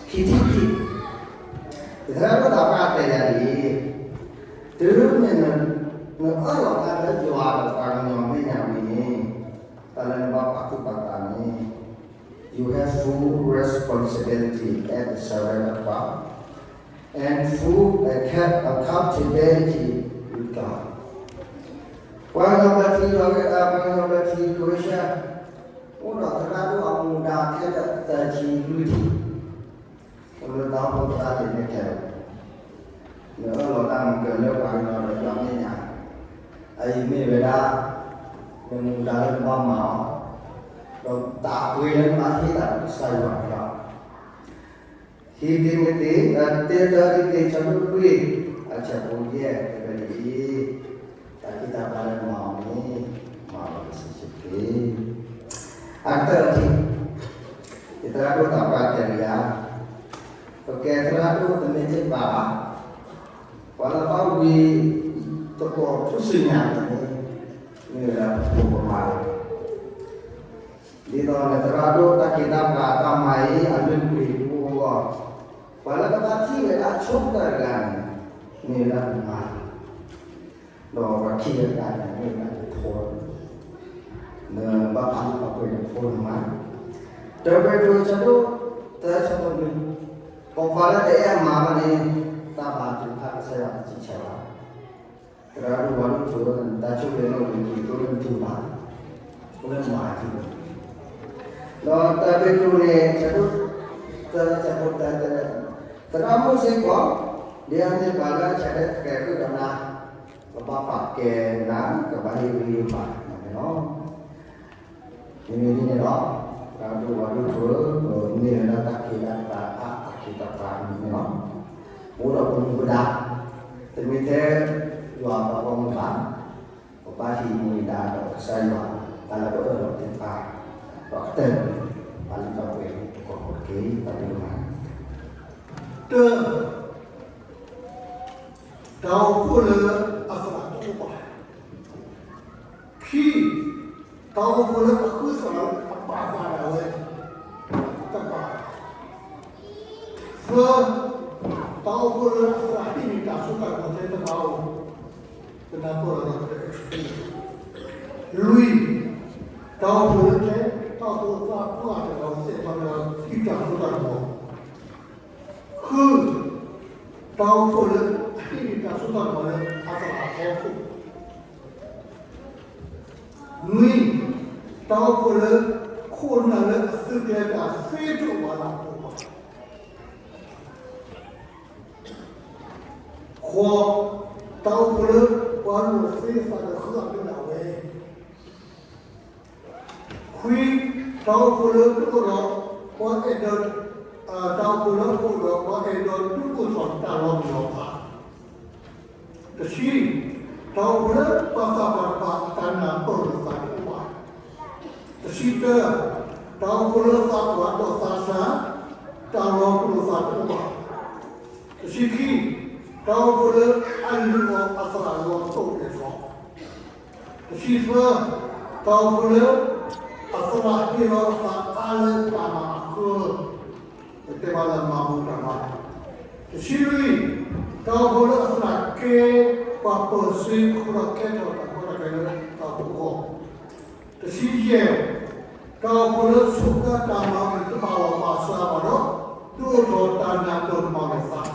ခံထံၣ်ခံ, ယသရၣ်ဒိၣ်တၢ်ပၢ်တဲယၤဒ်အံၤ, တုၤမ့ၢ်နအၢၣ်လီၤတၢ်လၢယွၤဒီးပှၤကညီမဲာ်ညါဝံၤန့ၣ်, တၢ်လၢနဘၣ်ပာ်သူၣ်ပာ်သးန့ၣ်, you have full responsibility as the servant of God and full accountability with God. ပှၤကညီဘျၢထံဒီး ပှၤကညီဘျၢထံ Croatia အိၣ်ဒီးသရၣ်ဒိၣ်အမူဒါခဲလၢာ်သၢဆံလွံၢ်ထံၣ်, အိၣ်လၢတၢ်အိၣ်ဖှိၣ်သရၣ်သ့ၣ်မ့ၢ်ခဲလၢာ်, နအၢၣ်လီၤတၢ်မုာ်ကၢၤလၢပှၤကညီဒီးယွၤမဲာ်ညါ, အအံၤမ့ၢ်ဝဲဒၣ် နမူဒါလၢနဘၣ်မၤအီၤ, ဒီးတၢ်အပှ့ၤလၢနဘၣ်ဟ့ၣ်တၢ်ဒီးကစၢ်ယွၤန့ၣ်လီၤ. ဟံးတ့ၢ်မ့ၢ်တ့ၢ် တ့တၢ်တ့တ့ၢ် ဆၢဒိၣ်လွံၢ် အဆၢဖိယဲၢ် တဲဝဲဒ်အံၤ, တၢ်ခ့တၢ်ပှၤလၢနမၤအီၤန့ၣ် မၤလီၤက့ၤဆ့ဆ့တက့ၢ်. အကတၢၢ်ထံၣ်, ယသရၣ်ဒိၣ်တၢ်ပၢ်တဲလံဧါ, ပကဲသရၣ်ဒိၣ်တမ့ၢ်သ့ၣ်တဖၣ်ဘၣ်, ပှၤလၢဘၣ်ဝံသကိးထူၣ်စုညါန့ၣ် မ့ၢ်ဝဲဒၣ်ပဖိပမါလီၤ. ဒ်သိးနသရၣ်ဒိၣ်တၢ်ခ့တၢ်ပှၤတၢ်မၤအံၤ အလုၢ်အပှ့ၤတအိၣ်အဂီၢ်, ပှၤလၢကဘၣ်ထံၣ်ဝဲဒၣ်ဆိကတၢၢ်တဂၤန့ၣ် မ့ၢ်ဝဲဒၣ်နမါလီၤ. ဒီးပှၤခံဂၤတဂၤန့ၣ် မ့ၢ်ဝဲဒၣ်နဖိလီၤ. နဘၣ်ပာ်လုၢ်ပာ်ပှ့ၤနဖိနမါ, တၢ်ပ့းတရူးဆၢဒိၣ်သၢ ဆၢဖိနွံ, ပိာ်ခွါလၢတအဲၣ်အမါဘၣ်န့ၣ် တၢ်ဘၣ်ထုကဖၣ်ကစၢ်ယွၤတစံးဆၢဘၣ်. သရၣ်ဒိၣ်ပှၤဒိၣ်ထူဧၢ, နတၢ်ဆိၣ်ဂ့ၤလၢနဝံၤက့ၤ တအိၣ်လၢနထူၣ်ဘၣ်, အိၣ်လၢနမါထူၣ်လီၤ. ဒီးတၢ်ပ့းတရူးန့ၣ် ဆၢဒိၣ်သၢ ဆၢဖိတၢ တဲ, သရၣ်မုၣ်စ့ၢ်ကီး ဒ်အမ့ၢ်ပှၤလၢအဆဲးတဲသကဲးဃုာ်ဒီးနၤ, ကဘၣ်ပာ်ကဲနၤ, ကဘၣ်ဟ့ၣ်ဂံၢ်ဟ့ၣ်ဘါနၤန့ၣ်လီၤ. မ့မ့ၢ်ဒ်န့ၣ်ဒီး သရၣ်ဒိၣ်ပှၤဒိၣ်ထူဧၢ, ပမ့ၢ်ဝဲဒၣ်တၢ်ခ့တၢ်ပှၤအတၢ်ခ့တၢ်ပှၤန့ၣ်လီၤ. ပအိၣ်ဒီးပမူပဒါ, တမ့ၢ်ထဲယွၤအပှၤဂီၢ်မုၢ်ဘၣ်, ပဘၣ်ဟံးမူဒါဒီးကစၢ်ယွၤ တၢ်လၢပအၢၣ်လီၤသ့ၣ်တဖၣ်, ဒီးကတၢၢ်န့ၣ် ပာ်လုၢ်ပာ်ပှ့ၤသကိးဖိတက့ၢ်. တၢ်ဘျုးမး. တၢ်, တၢ်အိၣ်ဖှိၣ်လၢအသရၣ်တအိၣ်ဘၣ်. ခံ, တၢ်အိၣ်ဖှိၣ်လၢအဃုသရၣ်လၢအပာ်သးဒၣ်ဝဲ, တဘၣ်. သၢ, တၢ်အိၣ်ဖှိၣ်လၢအသရၣ်ဟ့ၣ်န့ၢ်တၢ်စိတၢ်ကမီၤထဲတဘၣ်အိၣ်, ကနၢ်ပၢၢ်လီၤတၢ် လွံၢ်, တၢ်အိၣ်ဖှိၣ်လၢထဲတၢ်အိၣ်ဖှိၣ်သးပှၢ်တဂၤဝဲသ့ၣ်ထီၣ်န့ၣ် ဟံးတၢ်စိတၢ်ကမီၤ. ဃု, တၢ်အိၣ်ဖှိၣ်လၢအဟ့ၣ်န့ၢ်တၢ်စိတၢ်ကမီၤလၢအသရၣ်အဖီခိၣ်. နွံ, တၢ်အိၣ်ဖှိၣ်လၢခိၣ်နၢ်လၢအသုးကျဲၤတၢ်သ့တအိၣ်ဘၣ်လၢအအိၣ်ဘၣ်. ဃိး, တၢ်အိၣ်ဖှိၣ်လၢပှၤလိာ်သ့သးဒီးဃုအကလုၢ်ဒၣ်ဝဲ. ခွံ, တၢ်အိၣ်ဖှိၣ်လၢတအိၣ်ဒီးပှၤအဲၣ်ဒိး, တၢ်အိၣ်ဖှိၣ်လၢတအိၣ်ဒီးပှၤအဲၣ်ဒိးဒုးအိၣ်ထီၣ်တၢ်လီၤမုၢ်လီၤဖး. တဆံ, တၢ်အိၣ်ဖှိၣ်လၢပှၤသးပှၢ်တဖၣ်အတၢ်နၢ်ပၢၢ်လိာ်သးတအိၣ်ဘၣ်. တဆံတၢ, တၢ်အိၣ်ဖှိၣ်လၢသးပှၢ်ဒီးသးစၢ်, တၢ်လီၤပလိာ်သးတအိၣ်ဘၣ်. တဆံခံ, တၢ်အိၣ်ဖှိၣ်လၢအလုၢ်အီၣ်အသရၣ်လီၤတိၢ်ကဲၤထီၣ်. တဆံသၢ, တၢ်အိၣ်ဖှိၣ်လၢအသရၣ်ဟ့ၣ်လီၤအသးအါလၢတၢ်မၤအဃၢ. ပတဲဘၣ်လၢမၤမူတၢ်မၤ, တဆံလွံၢ်, တၢ်အိၣ်ဖှိၣ်လၢအသရၣ်ကဲ ပှၤပၢၤစ့အဃိဒီးကဲထီၣ်တၢ်ကီတၢ်ခဲလၢတၢ်အိၣ်ဖှိၣ်အဂီၢ်, တဆံယဲၢ်, တၢ်အိၣ်ဖှိၣ်လၢဆိးကါတၢ်မၤအုၣ်တဘၣ်လီၢ်ဘၣ်စးဘၣ်ဒီး ဒုးအိၣ်ထီၣ်တၢ်နၢ်ပၢၢ်ကမၤလိာ်သး,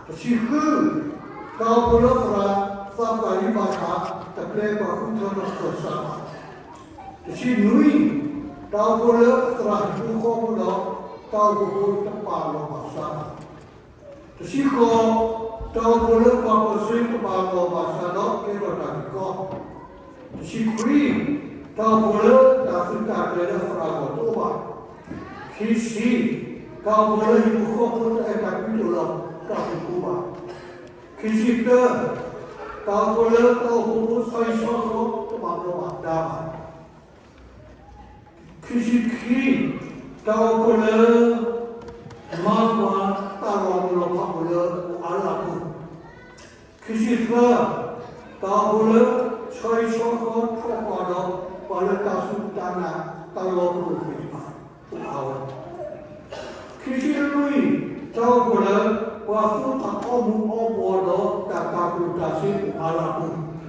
တဆံဃု, တၢ်အိၣ်ဖှိၣ်လၢသရၣ်သးပှၢ်လံဘၣ်ဆၣ် တပျဲပှၤဃုထၢထီၣ်ခၢၣ်စးဘၣ် တဆံနွံ, တၢ်အိၣ်ဖှိၣ်လၢအသရၣ်ဟံၣ်ဖိဃီဖိဒီး တၢ်အိၣ်ဖှိၣ်ဖိတဘၣ်လီၢ်ဘၣ်စးဘၣ်, တဆံဃိး, တၢ်အိၣ်ဖှိၣ်လၢပှၤပၢၤစ့တဘၣ်လီၢ်ဘၣ်စးဒီးကဲထီၣ်တၢ်ဂ့ၢ်ကီ, တဆံခွံ, တၢ်အိၣ်ဖှိၣ်လၢတၢ်သုးတၢ်ကျဲၤလၢအသရၣ်အဂီၢ်တအိၣ်ဘၣ်, ခံဆံ, တၢ်အိၣ်ဖှိၣ်လၢဟံၣ်ဖိဃီဖိတအဲၣ်တၢ်ကွံတအိၣ်လၢတၢ်အိၣ်ဖှိၣ်ဖိဘၣ် ခံဆံတၢ, တၢ်အိၣ်ဖှိၣ်လၢတၢ်အိၣ်ဖှိၣ်ဖိဆီဟံၣ်ဆီဃီတဘၣ်ဘျီးဘၣ်ဒါဘၣ်, ခံဆံခံ, တၢ်အိၣ်ဖှိၣ်လၢ မၤပှၤတၢ်လီၤမုၢ်လီၤဖးအိၣ်လၢအလၤပူၤ, ခံဆံသၢ, တၢ်အိၣ်ဖှိၣ်လၢ ဆီဟံၣ်ဆီဃီထီၣ်ပှၤဒီး ပှၤလၢတၢ်စူၢ်တၢ်နာ်တၢ်လီၤပလိာ်သ့ၣ်တဖၣ်အိၣ်အါဝဲ ခံဆံလွံၢ်, တၢ်အိၣ်ဖှိၣ်လၢ ပှၤသူတၢ်အီမူၤအီဘှီးဒီး တၢ်တၢ်ကျိၣ်တၢ်စ့အိၣ်အါလၢအပူၤ,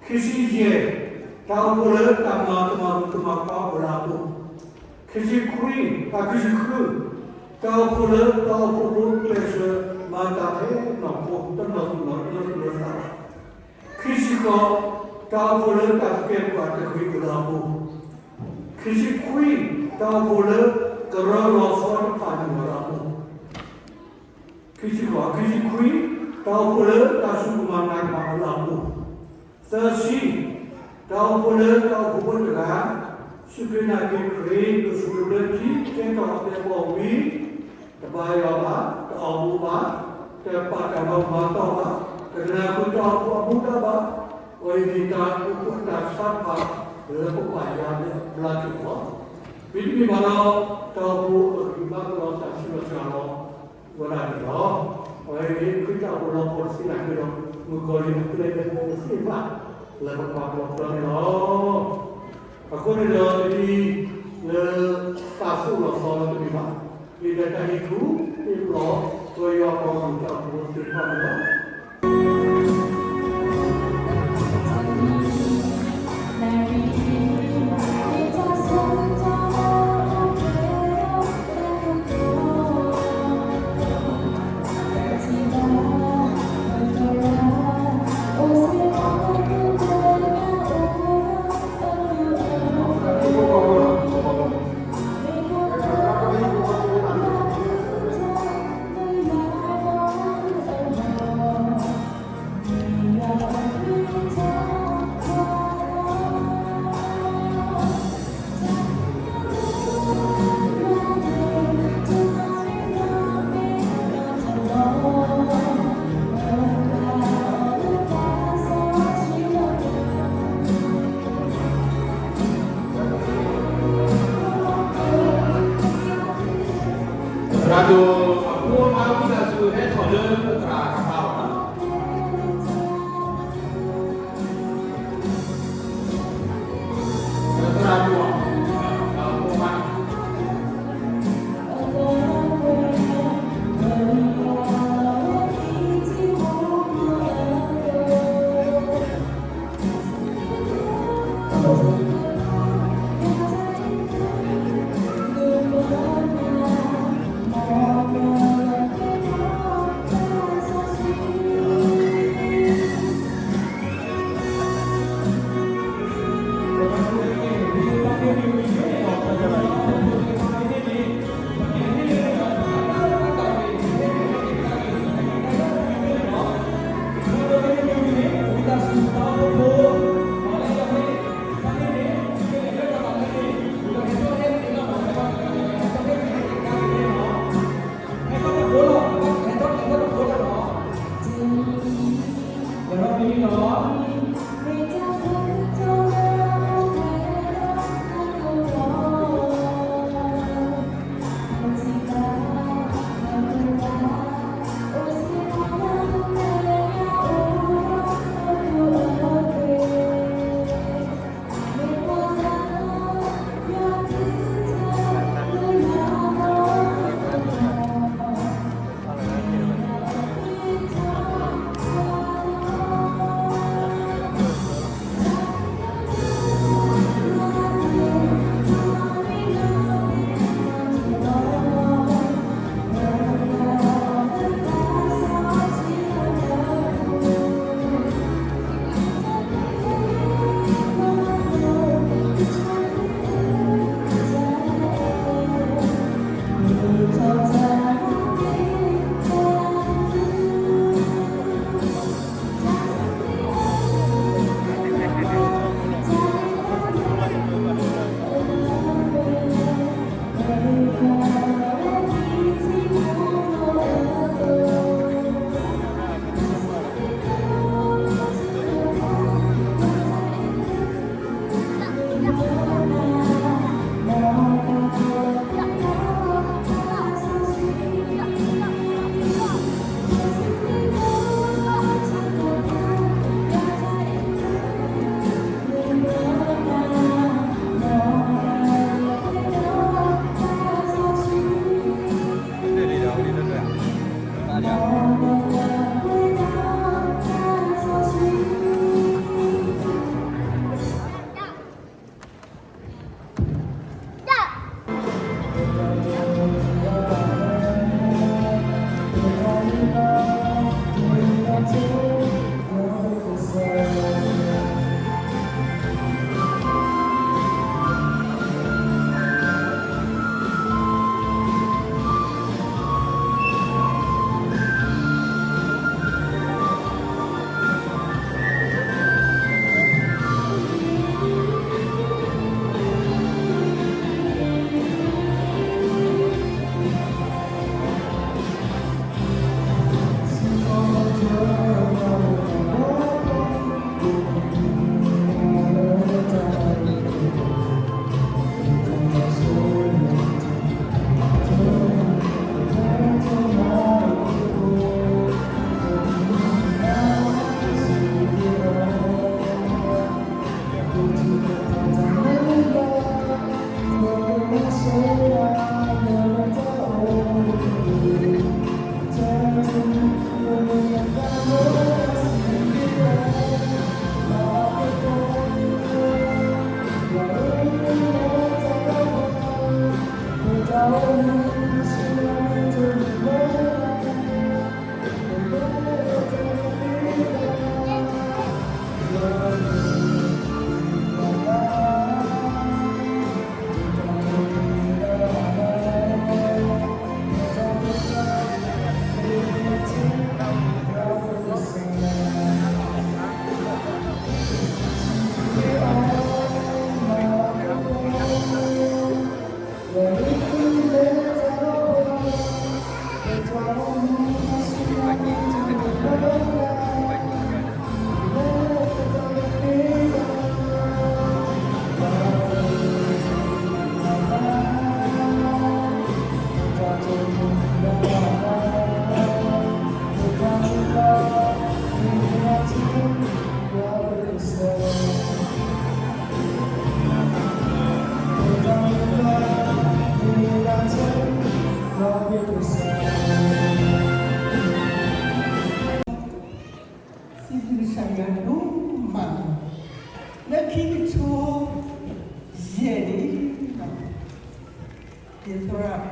ခံဆံယဲၢ်, တၢ်အိၣ်ဖှိၣ်လၢတၢ်မၤကမၣ်မုၣ်ကမၣ်ခွါအိၣ်လၢအပူၤ, ခံဆံခွံ, အ ခံဆံဃု, တၢ်အိၣ်ဖှိၣ်လၢတၢ်အိၣ်ဖှိၣ်ဖိကျဲးစၢးမၤတၢ်ဖဲနီၢ်ခိ တနီၤသူၣ်နီၤလၢသူၣ်လၢသးဘၣ်, ခံဆံဃိး, တၢ်အိၣ်ဖှိၣ်လၢတၢ်ကဲပှၤတဂ့ၤအိၣ်လၢအပူၤ, ခံဆံခွံ, တၢ်အိၣ်ဖှိၣ်လၢကရၢလီၤဆီတဖၣ်န့ၣ်အိၣ်လၢအပူၤ, ခံဆံဃိး, ခံဆံခွံ, တၢ်အိၣ်ဖှိၣ်လၢတၢ်စူၢ်ကမၣ်နာ်ကမၣ်အိၣ်လၢအပူၤ, သၢဆံ, တၢ်အိၣ်ဖှိၣ်လၢတၢ်အိၣ်ဖှိၣ်ဖိတဂၤ စူၢ်က့ၤနာ်က့ၤခရံာ် ကစူၢ်က့ၤနာ်က့ၤအပှၤဝံၤ တဘါယွၤဘၣ်, တအီၣ်မူဘၣ်, တပာ်တၢ်မၤမၤတီၢ်ဘၣ်, တကနၣ်ဃုာ်တၢ်အိၣ်ဖှိၣ်အမူဒါဘၣ်, အဝဲအံၤမ့ၢ်တၢ်အိၣ်ဖှိၣ်အတၢ်ဆါတဖၣ် လၢပဘၣ်ယၤလၢအဘျါက့ၤအီၤလီၤ. မ့တမ့ၢ်ဘၣ်ဒီး တၢ်အိၣ်ဖှိၣ်အဂံၢ်ဘါကလီၤစၢ်ဆံးလီၤစှၤလီၤ ဝဲဒၣ်န့ၣ်လီၤ. အဝဲအံၤန့ၣ်ခရံာ်တၢ်အိၣ်ဖှိၣ်လီၤပှီၢ်တဆံနာ်က့ဒီး မုၣ်ကီၤလံၢ်အကျဲလၢပသ့ၣ်ညါ လၢပကမၤကလီကလီန့ၣ်လီၤ. အဃိန့ၣ်ဒီးတမံၤလၢ တၢ်သိၣ်လီၤသီလၢတမံၤဘၣ်, မ့ၢ်ဒၣ်တၢ်ဟ့ၣ်ကူၣ်ဟ့ၣ်ဖျိး ပယီၤပှၤကလုာ်တၢ်အိၣ်ဖှိၣ်သ့ၣ်တဖၣ်န့ၣ်လီၤ. သရၣ်ဒိၣ်အဖိအမါဝံသးစူၤဟဲထီၣ်လၢသရၣ်အကပၤဘၣ်.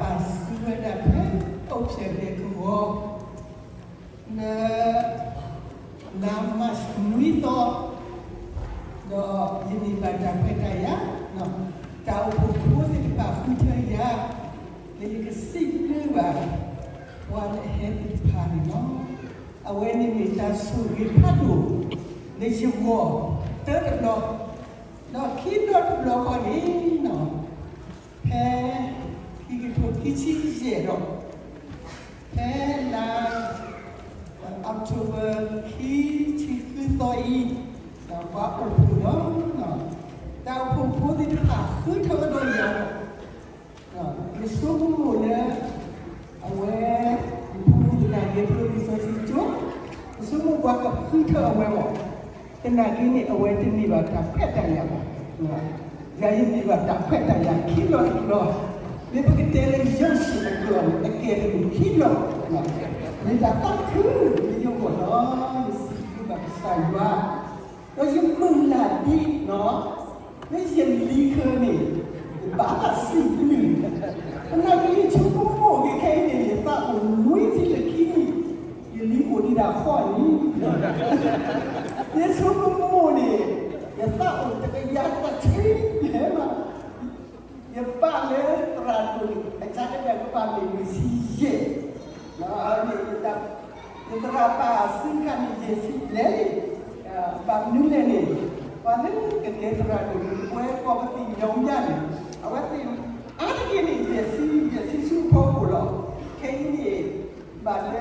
ပာ်စုဝဲဒၣ်ဖဲအိၣ်ဖျဲၣ်ဒဲးကဝီၤ လၢ လါမၢ်ၡးနွံသီ, ဒီးယန့ၢ်ဘၣ်တၢ်ခွဲးတၢ်ယာ်, တၢ်အိၣ်ဖှိၣ်ဖိသ့ၣ်တဖၣ်ဃုထၢယၤ လၢယကစံးဘျုးဘၣ် ပှၤလၢအဟဲသ့ၣ်တဖၣ်န့ၣ်လီၤ. အဝဲန့ၣ်မ့ၢ်တၢ်ဆိၣ်ဂ့ၤဖးဒိၣ် လၢယဂီၢ်တၢတဘျီ, ဒီးခံဘျီတဘျီဃီန့ၣ် ဖဲ ခံကထိခံဆံယဲၢ်ဒီး ဖဲလါ October ခံဆံဃုသီအံၤ, ပှၤအိၣ်ဖှိၣ်ဒီး တၢ်အိၣ်ဖှိၣ်ဖိသ့ၣ်တဖၣ်ဃုထၢဒီးယၤဒီး ယဆိကမိၣ်လၢ အဝဲ ယဖိမုၣ်သနာ်က့ ဖိလံၤစီဆှံကၠိ, ယဆိကမိၣ်ပှၤကဃုထၢအဝဲမး, သနာ်က့န့ၣ် အဝဲတန့ၢ်ဘၣ်တၢ်ခွဲးတၢ်ယာ်ဘၣ်. ယၤယန့ၢ်ဘၣ်တၢ်ခွဲးတၢ်ယာ်ခံဘျီတဘျီ, မ့ၢ်ပကတဲလၢယိၤၡူအကျိာ်န့ၣ် အကဲတမ့ၢ်ခံဘျီ, မ့ၢ်တၢ်သးခုလၢယဂီၢ်လီၤ. ယစံးဘျုးဘၣ်ကစၢ်ယွၤ ဒီးယမုၢ်လၢ်ဒ်နီၤ လၢယလံၤဃၢၤန့ၣ် ယဘၣ်သးစံးဘျုး, သနာ်က့ယဆိကမိၣ်က့ၤခဲအံၤန့ၣ် ယသးအိၣ်နွံဆံလၢခံနံၣ်, ယလံၤအိၣ်ဒံးဒၣ်ဃိးနံၣ်, ယဆိကမိၣ်န့ၣ် ယသးအိၣ်တကယၤတဆံလဲၣ်မး ယပာ်လၢသရၣ်ဒိၣ်န့ၣ် အကါကဒၢ်ကပာ်လၢလွံၢ်ဆံယဲၢ်, န့ၣ် ယသရၣ်ပာ်စုခါန့ၣ် ယဲၢ်ဆံလဲၣ်, ဘၣ်မနုၤလဲၣ်န့ၣ် ပှၤလၢကကဲသရၣ်ဒိၣ်န့ၣ် ပဝဲကီၢ်ပသံၣ်ညါညါန့ၣ် အဝဲသ့ၣ်အါတက့ၢ်န့ၣ် ယဲၢ်ဆံ ယဲၢ်ဆံဆူအဖီခိၣ်လီၤ. ခဲအံၤန့ၣ် ဘၣ်လၢ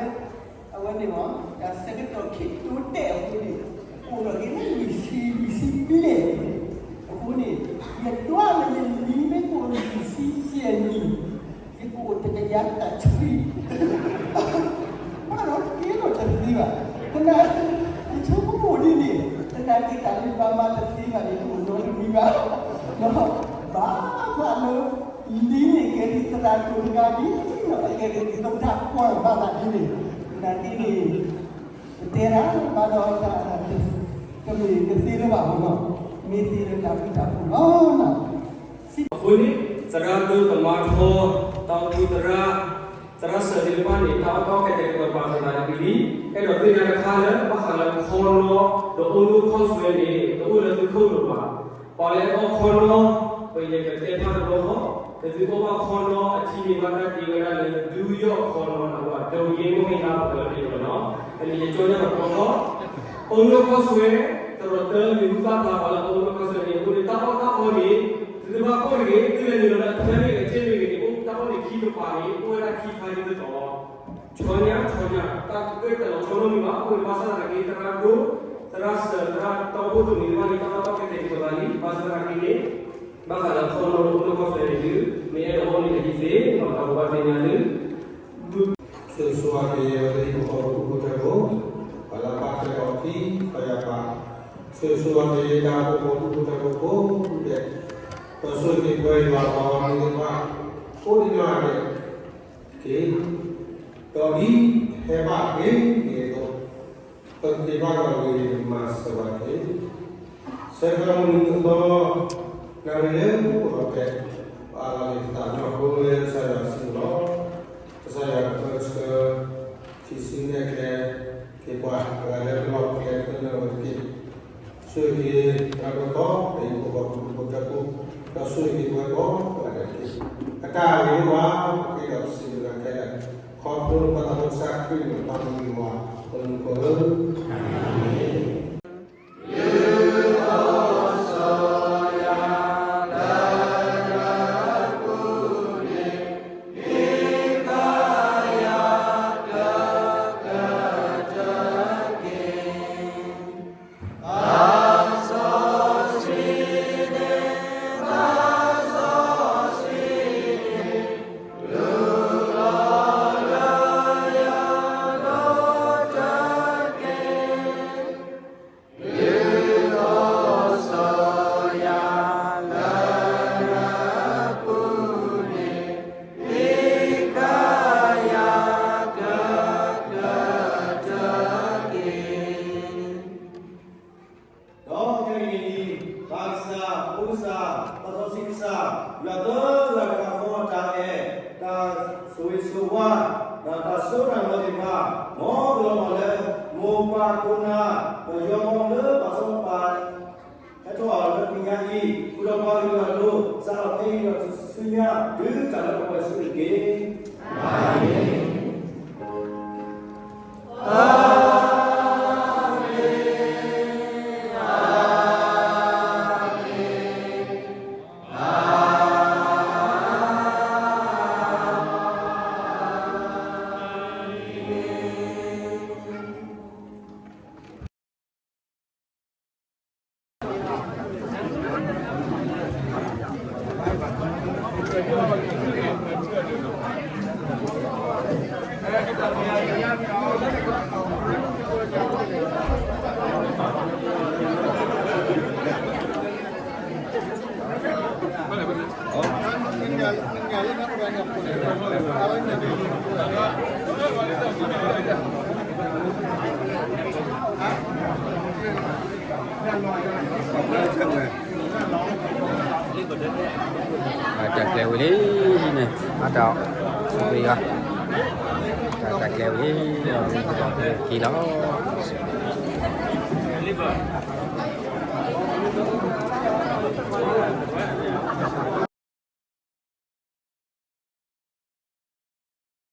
အဝဲန့ၣ်မ့ၢ် တၢ်ဆၢကတီၢ်ခံတိၤဒဲးအဃိန့ၣ် အိၣ်ဒီးက့ၤလၢလွံၢ်ဆံ လွံၢ်ဆံဘျဲၣ်အဃိန့ၣ် ယဒွးလၢယလံၤမ့ၢ်အိၣ်လွံၢ်ဆံယဲၢ်နံၣ် ယကအိၣ်တကယၤတဆံ ဘၣ်ဒီးက့ၤလီၤတသ့ဘၣ်. သနာ်က့ ယဆိကမိၣ်ဒ်န့ၣ် သနာ်က့တၢ်လၢယဘၣ်မၤတသ့ဘၣ်န့ၣ် တအိၣ်နီတမံၤဘၣ်. ဒီးဘၣ်ဃးလၢ လံၤန့ၣ်ကဲဒ်သရၣ်ဒိၣ်တဂၤဒ် အကဲဒ်သိးတၢ်ကွၢ်ဘၣ်သးဒ်န့ၣ် သနာ်က့န့ၣ် ပတဲဒၣ်ဘၣ်ဒီးတၢ် တမ့ၢ်ကသ့လၢၤဘၣ်မ့ၢ်နီၤ, မ့ၢ်သ့လၢတၢ်ဘျုးတၢ်ဖှိၣ်လီၤ. အဃိန့ၣ် သရၣ်ဒိၣ်သမါထီ တၢ်အိၣ်ဖှိၣ်သရၣ် သရၣ်စၢၤသ့ၣ်တဖၣ်န့ၣ် တၢ်အီၣ်တၢ်အီကဲထီၣ်ကဲထီၣ်ပာ်သးတက့ၢ်လံ. အဲၣ်ဒိးသ့ၣ်ညါတခါလၢ ဘၣ်ဃးလၢခီနီ ဒီးအိၣ်လၢခီၣ်စွဲန့ၣ် တအိၣ်လၢသုခိၣ်လိၤဘၣ်. ပှၤလၢအီၣ်ခီနီ ပယကတဲဖျါတဘျီဃီ, ပသုအိၣ်ဘၣ်ခီနီ အထံၣ်န့ၢ်ဘၣ်တၢ်တ့ဝဲဒၣ်လၢ ဒုးယီၣ်ခီနီ နဝဲ ဒိးယ့မိၢ်ဟ့ၣ်လါပှၤလၢန့ၣ်လီၤနီၤ. အန့ၣ်ယကၠီညါတဘျီဃီ အိၣ်လၢခီၣ်စွဲ သရိာ်တၢ်မ့ၢ်ဟူသၣ်ဖျါပှၤလၢအိၣ်လၢခီၣ်စွဲန့ၣ် အဃိန့ၣ် တၢ်အီၣ်တၢ်အီန့ၣ် သုတဘၣ်ကိၢ်တဂ့ၤ, သုလဲၤနုာ်လီၤလၢအထွဲမ့ၢ်ဂ့ၤ အစ့မ့ၢ်ဂ့ၤန့ၣ် အိၣ်တၢ်အီၣ်န့ၣ်ခံကပၤန့ၣ် အိၣ်ဝဲဒၣ်ခံခါဒ်သိးသိး ဆီညါ ဆီညါ တၢ်ကဲတၢ်လီၤဆီလိမ့ၢ်ဘၣ် အဃိန့ၣ် ဘၣ်ဆၣ်သနာ်က့ သရၣ်ဒိၣ် သရၣ်စၢၤ သရၣ်တီခိၣ်သနံၤတဖၣ်န့ၣ် တၢ်အီၣ်တၢ်အီကဲထီၣ်ကဲထီၣ်သးလံ ဘၣ်ဆၣ်သနာ်က့န့ၣ် ဘၣ်ဃးလၢခီနီ အိၣ်လၢခီၣ်စွဲန့ၣ်ဒုး မ့ၢ်အဲၣ်ဒိးအီၣ်န့ၣ်တဟံးသ့ ဒီးတၢ်ဘိးဘၣ်သ့ၣ်ညါဒုး ဆိၣ်ဂ့ၤဆိၣ်ဝါက့ၤ ပှၤလၢဟံၣ်ဖိဃီဖိ အိၣ်ဖှိၣ်ဖိ ပှၤလၢအပာ်ထွဲအီၤထံ ပှၤယၤပာ် ဆိၣ်ဂ့ၤဆိၣ်ဝါက့ၤ တၢ်အိၣ်ဖှိၣ်ဖိ အိၣ်ဖှိၣ်ဖိ ကိးဂၤဒဲး ဒီးဆိၣ်ဂ့ၤက့ၤပှၤယွၤပှၤဂီၢ်မုၢ်သ့ၣ်တဖၣ် ကိးဂၤဒဲး က့ၤ ဒီးဒ်ဟဲဘၣ်က့ၤက့ၤအသိး ပကက့ၤဘၣ်ဒီးဂ့ၤမၤစၢၤဝဲတက့ၢ်. ဆၢကတီၢ်မုၢ်နံၤမုၢ်သီ နၣ်ရံၣ်လၢပအိၣ်ဒီးဖဲ ပအၢၣ်လီၤက့ၤပသးဒီး ဖိလၢကစၢ်ယွၤစုပူၤလီၤ. ကစၢ်ယွၤကပၢဆှၢ ထံၣ်ဆူနဲၣ်ကျဲ က့ၤပှၤတဂၤလၢပလီၢ်ကျဲသနၢၣ်ဝဲတက့ၢ်. ဆိၣ်ဂ့ၤက့ၤ တၢ်ဒိၣ်ထီၣ် ပဟံၣ်ဖိဃီဖိ ဖိတၢ်ဖိ ဒီးဆိၣ်ဂ့ၤက့ၤပဝဲကိးဂၤဒဲးတက့ၢ်. အတၢ်ဂ့ၤမ့ၢ်ဝဲ ပဃ့ဒီးပစံးဘျုးခဲလၢာ် ခီဖျိလၢပသးစီဆှံ ကစၢ်ခရံာ်န့ၣ် ပၢ်မုၢ်မံၤဝဲ ပမုၢ်ကိးဧၢ အၤမ့ၣ်. မ်သ့ၣ်တဖၣ် မ်ကလီၤမၢ်လၢ မိၢ်ပၢ်ခိၣ်နၢ် ဒီးယွၤမီၤလၢပာ်စီပာ် ဟဲထီၣ်အီၤလၢပညါအံၤ ဃုာ်ဒီးပှၤကလုာ်အလိၤ စးထီၣ်ဖဲအံၤဒီးတုၤဆူညါ တုၤတၢ်လၢပှဲၤဆူတက့ၢ်. အၤမ့ၣ်. တၢ်ကျဲၤဝံၤလံန့ၣ် အတၢ်အီၣ် ဝံၤဂၤ တၢ်ကျဲၤဝံၤလံ က့ၤလီၤ.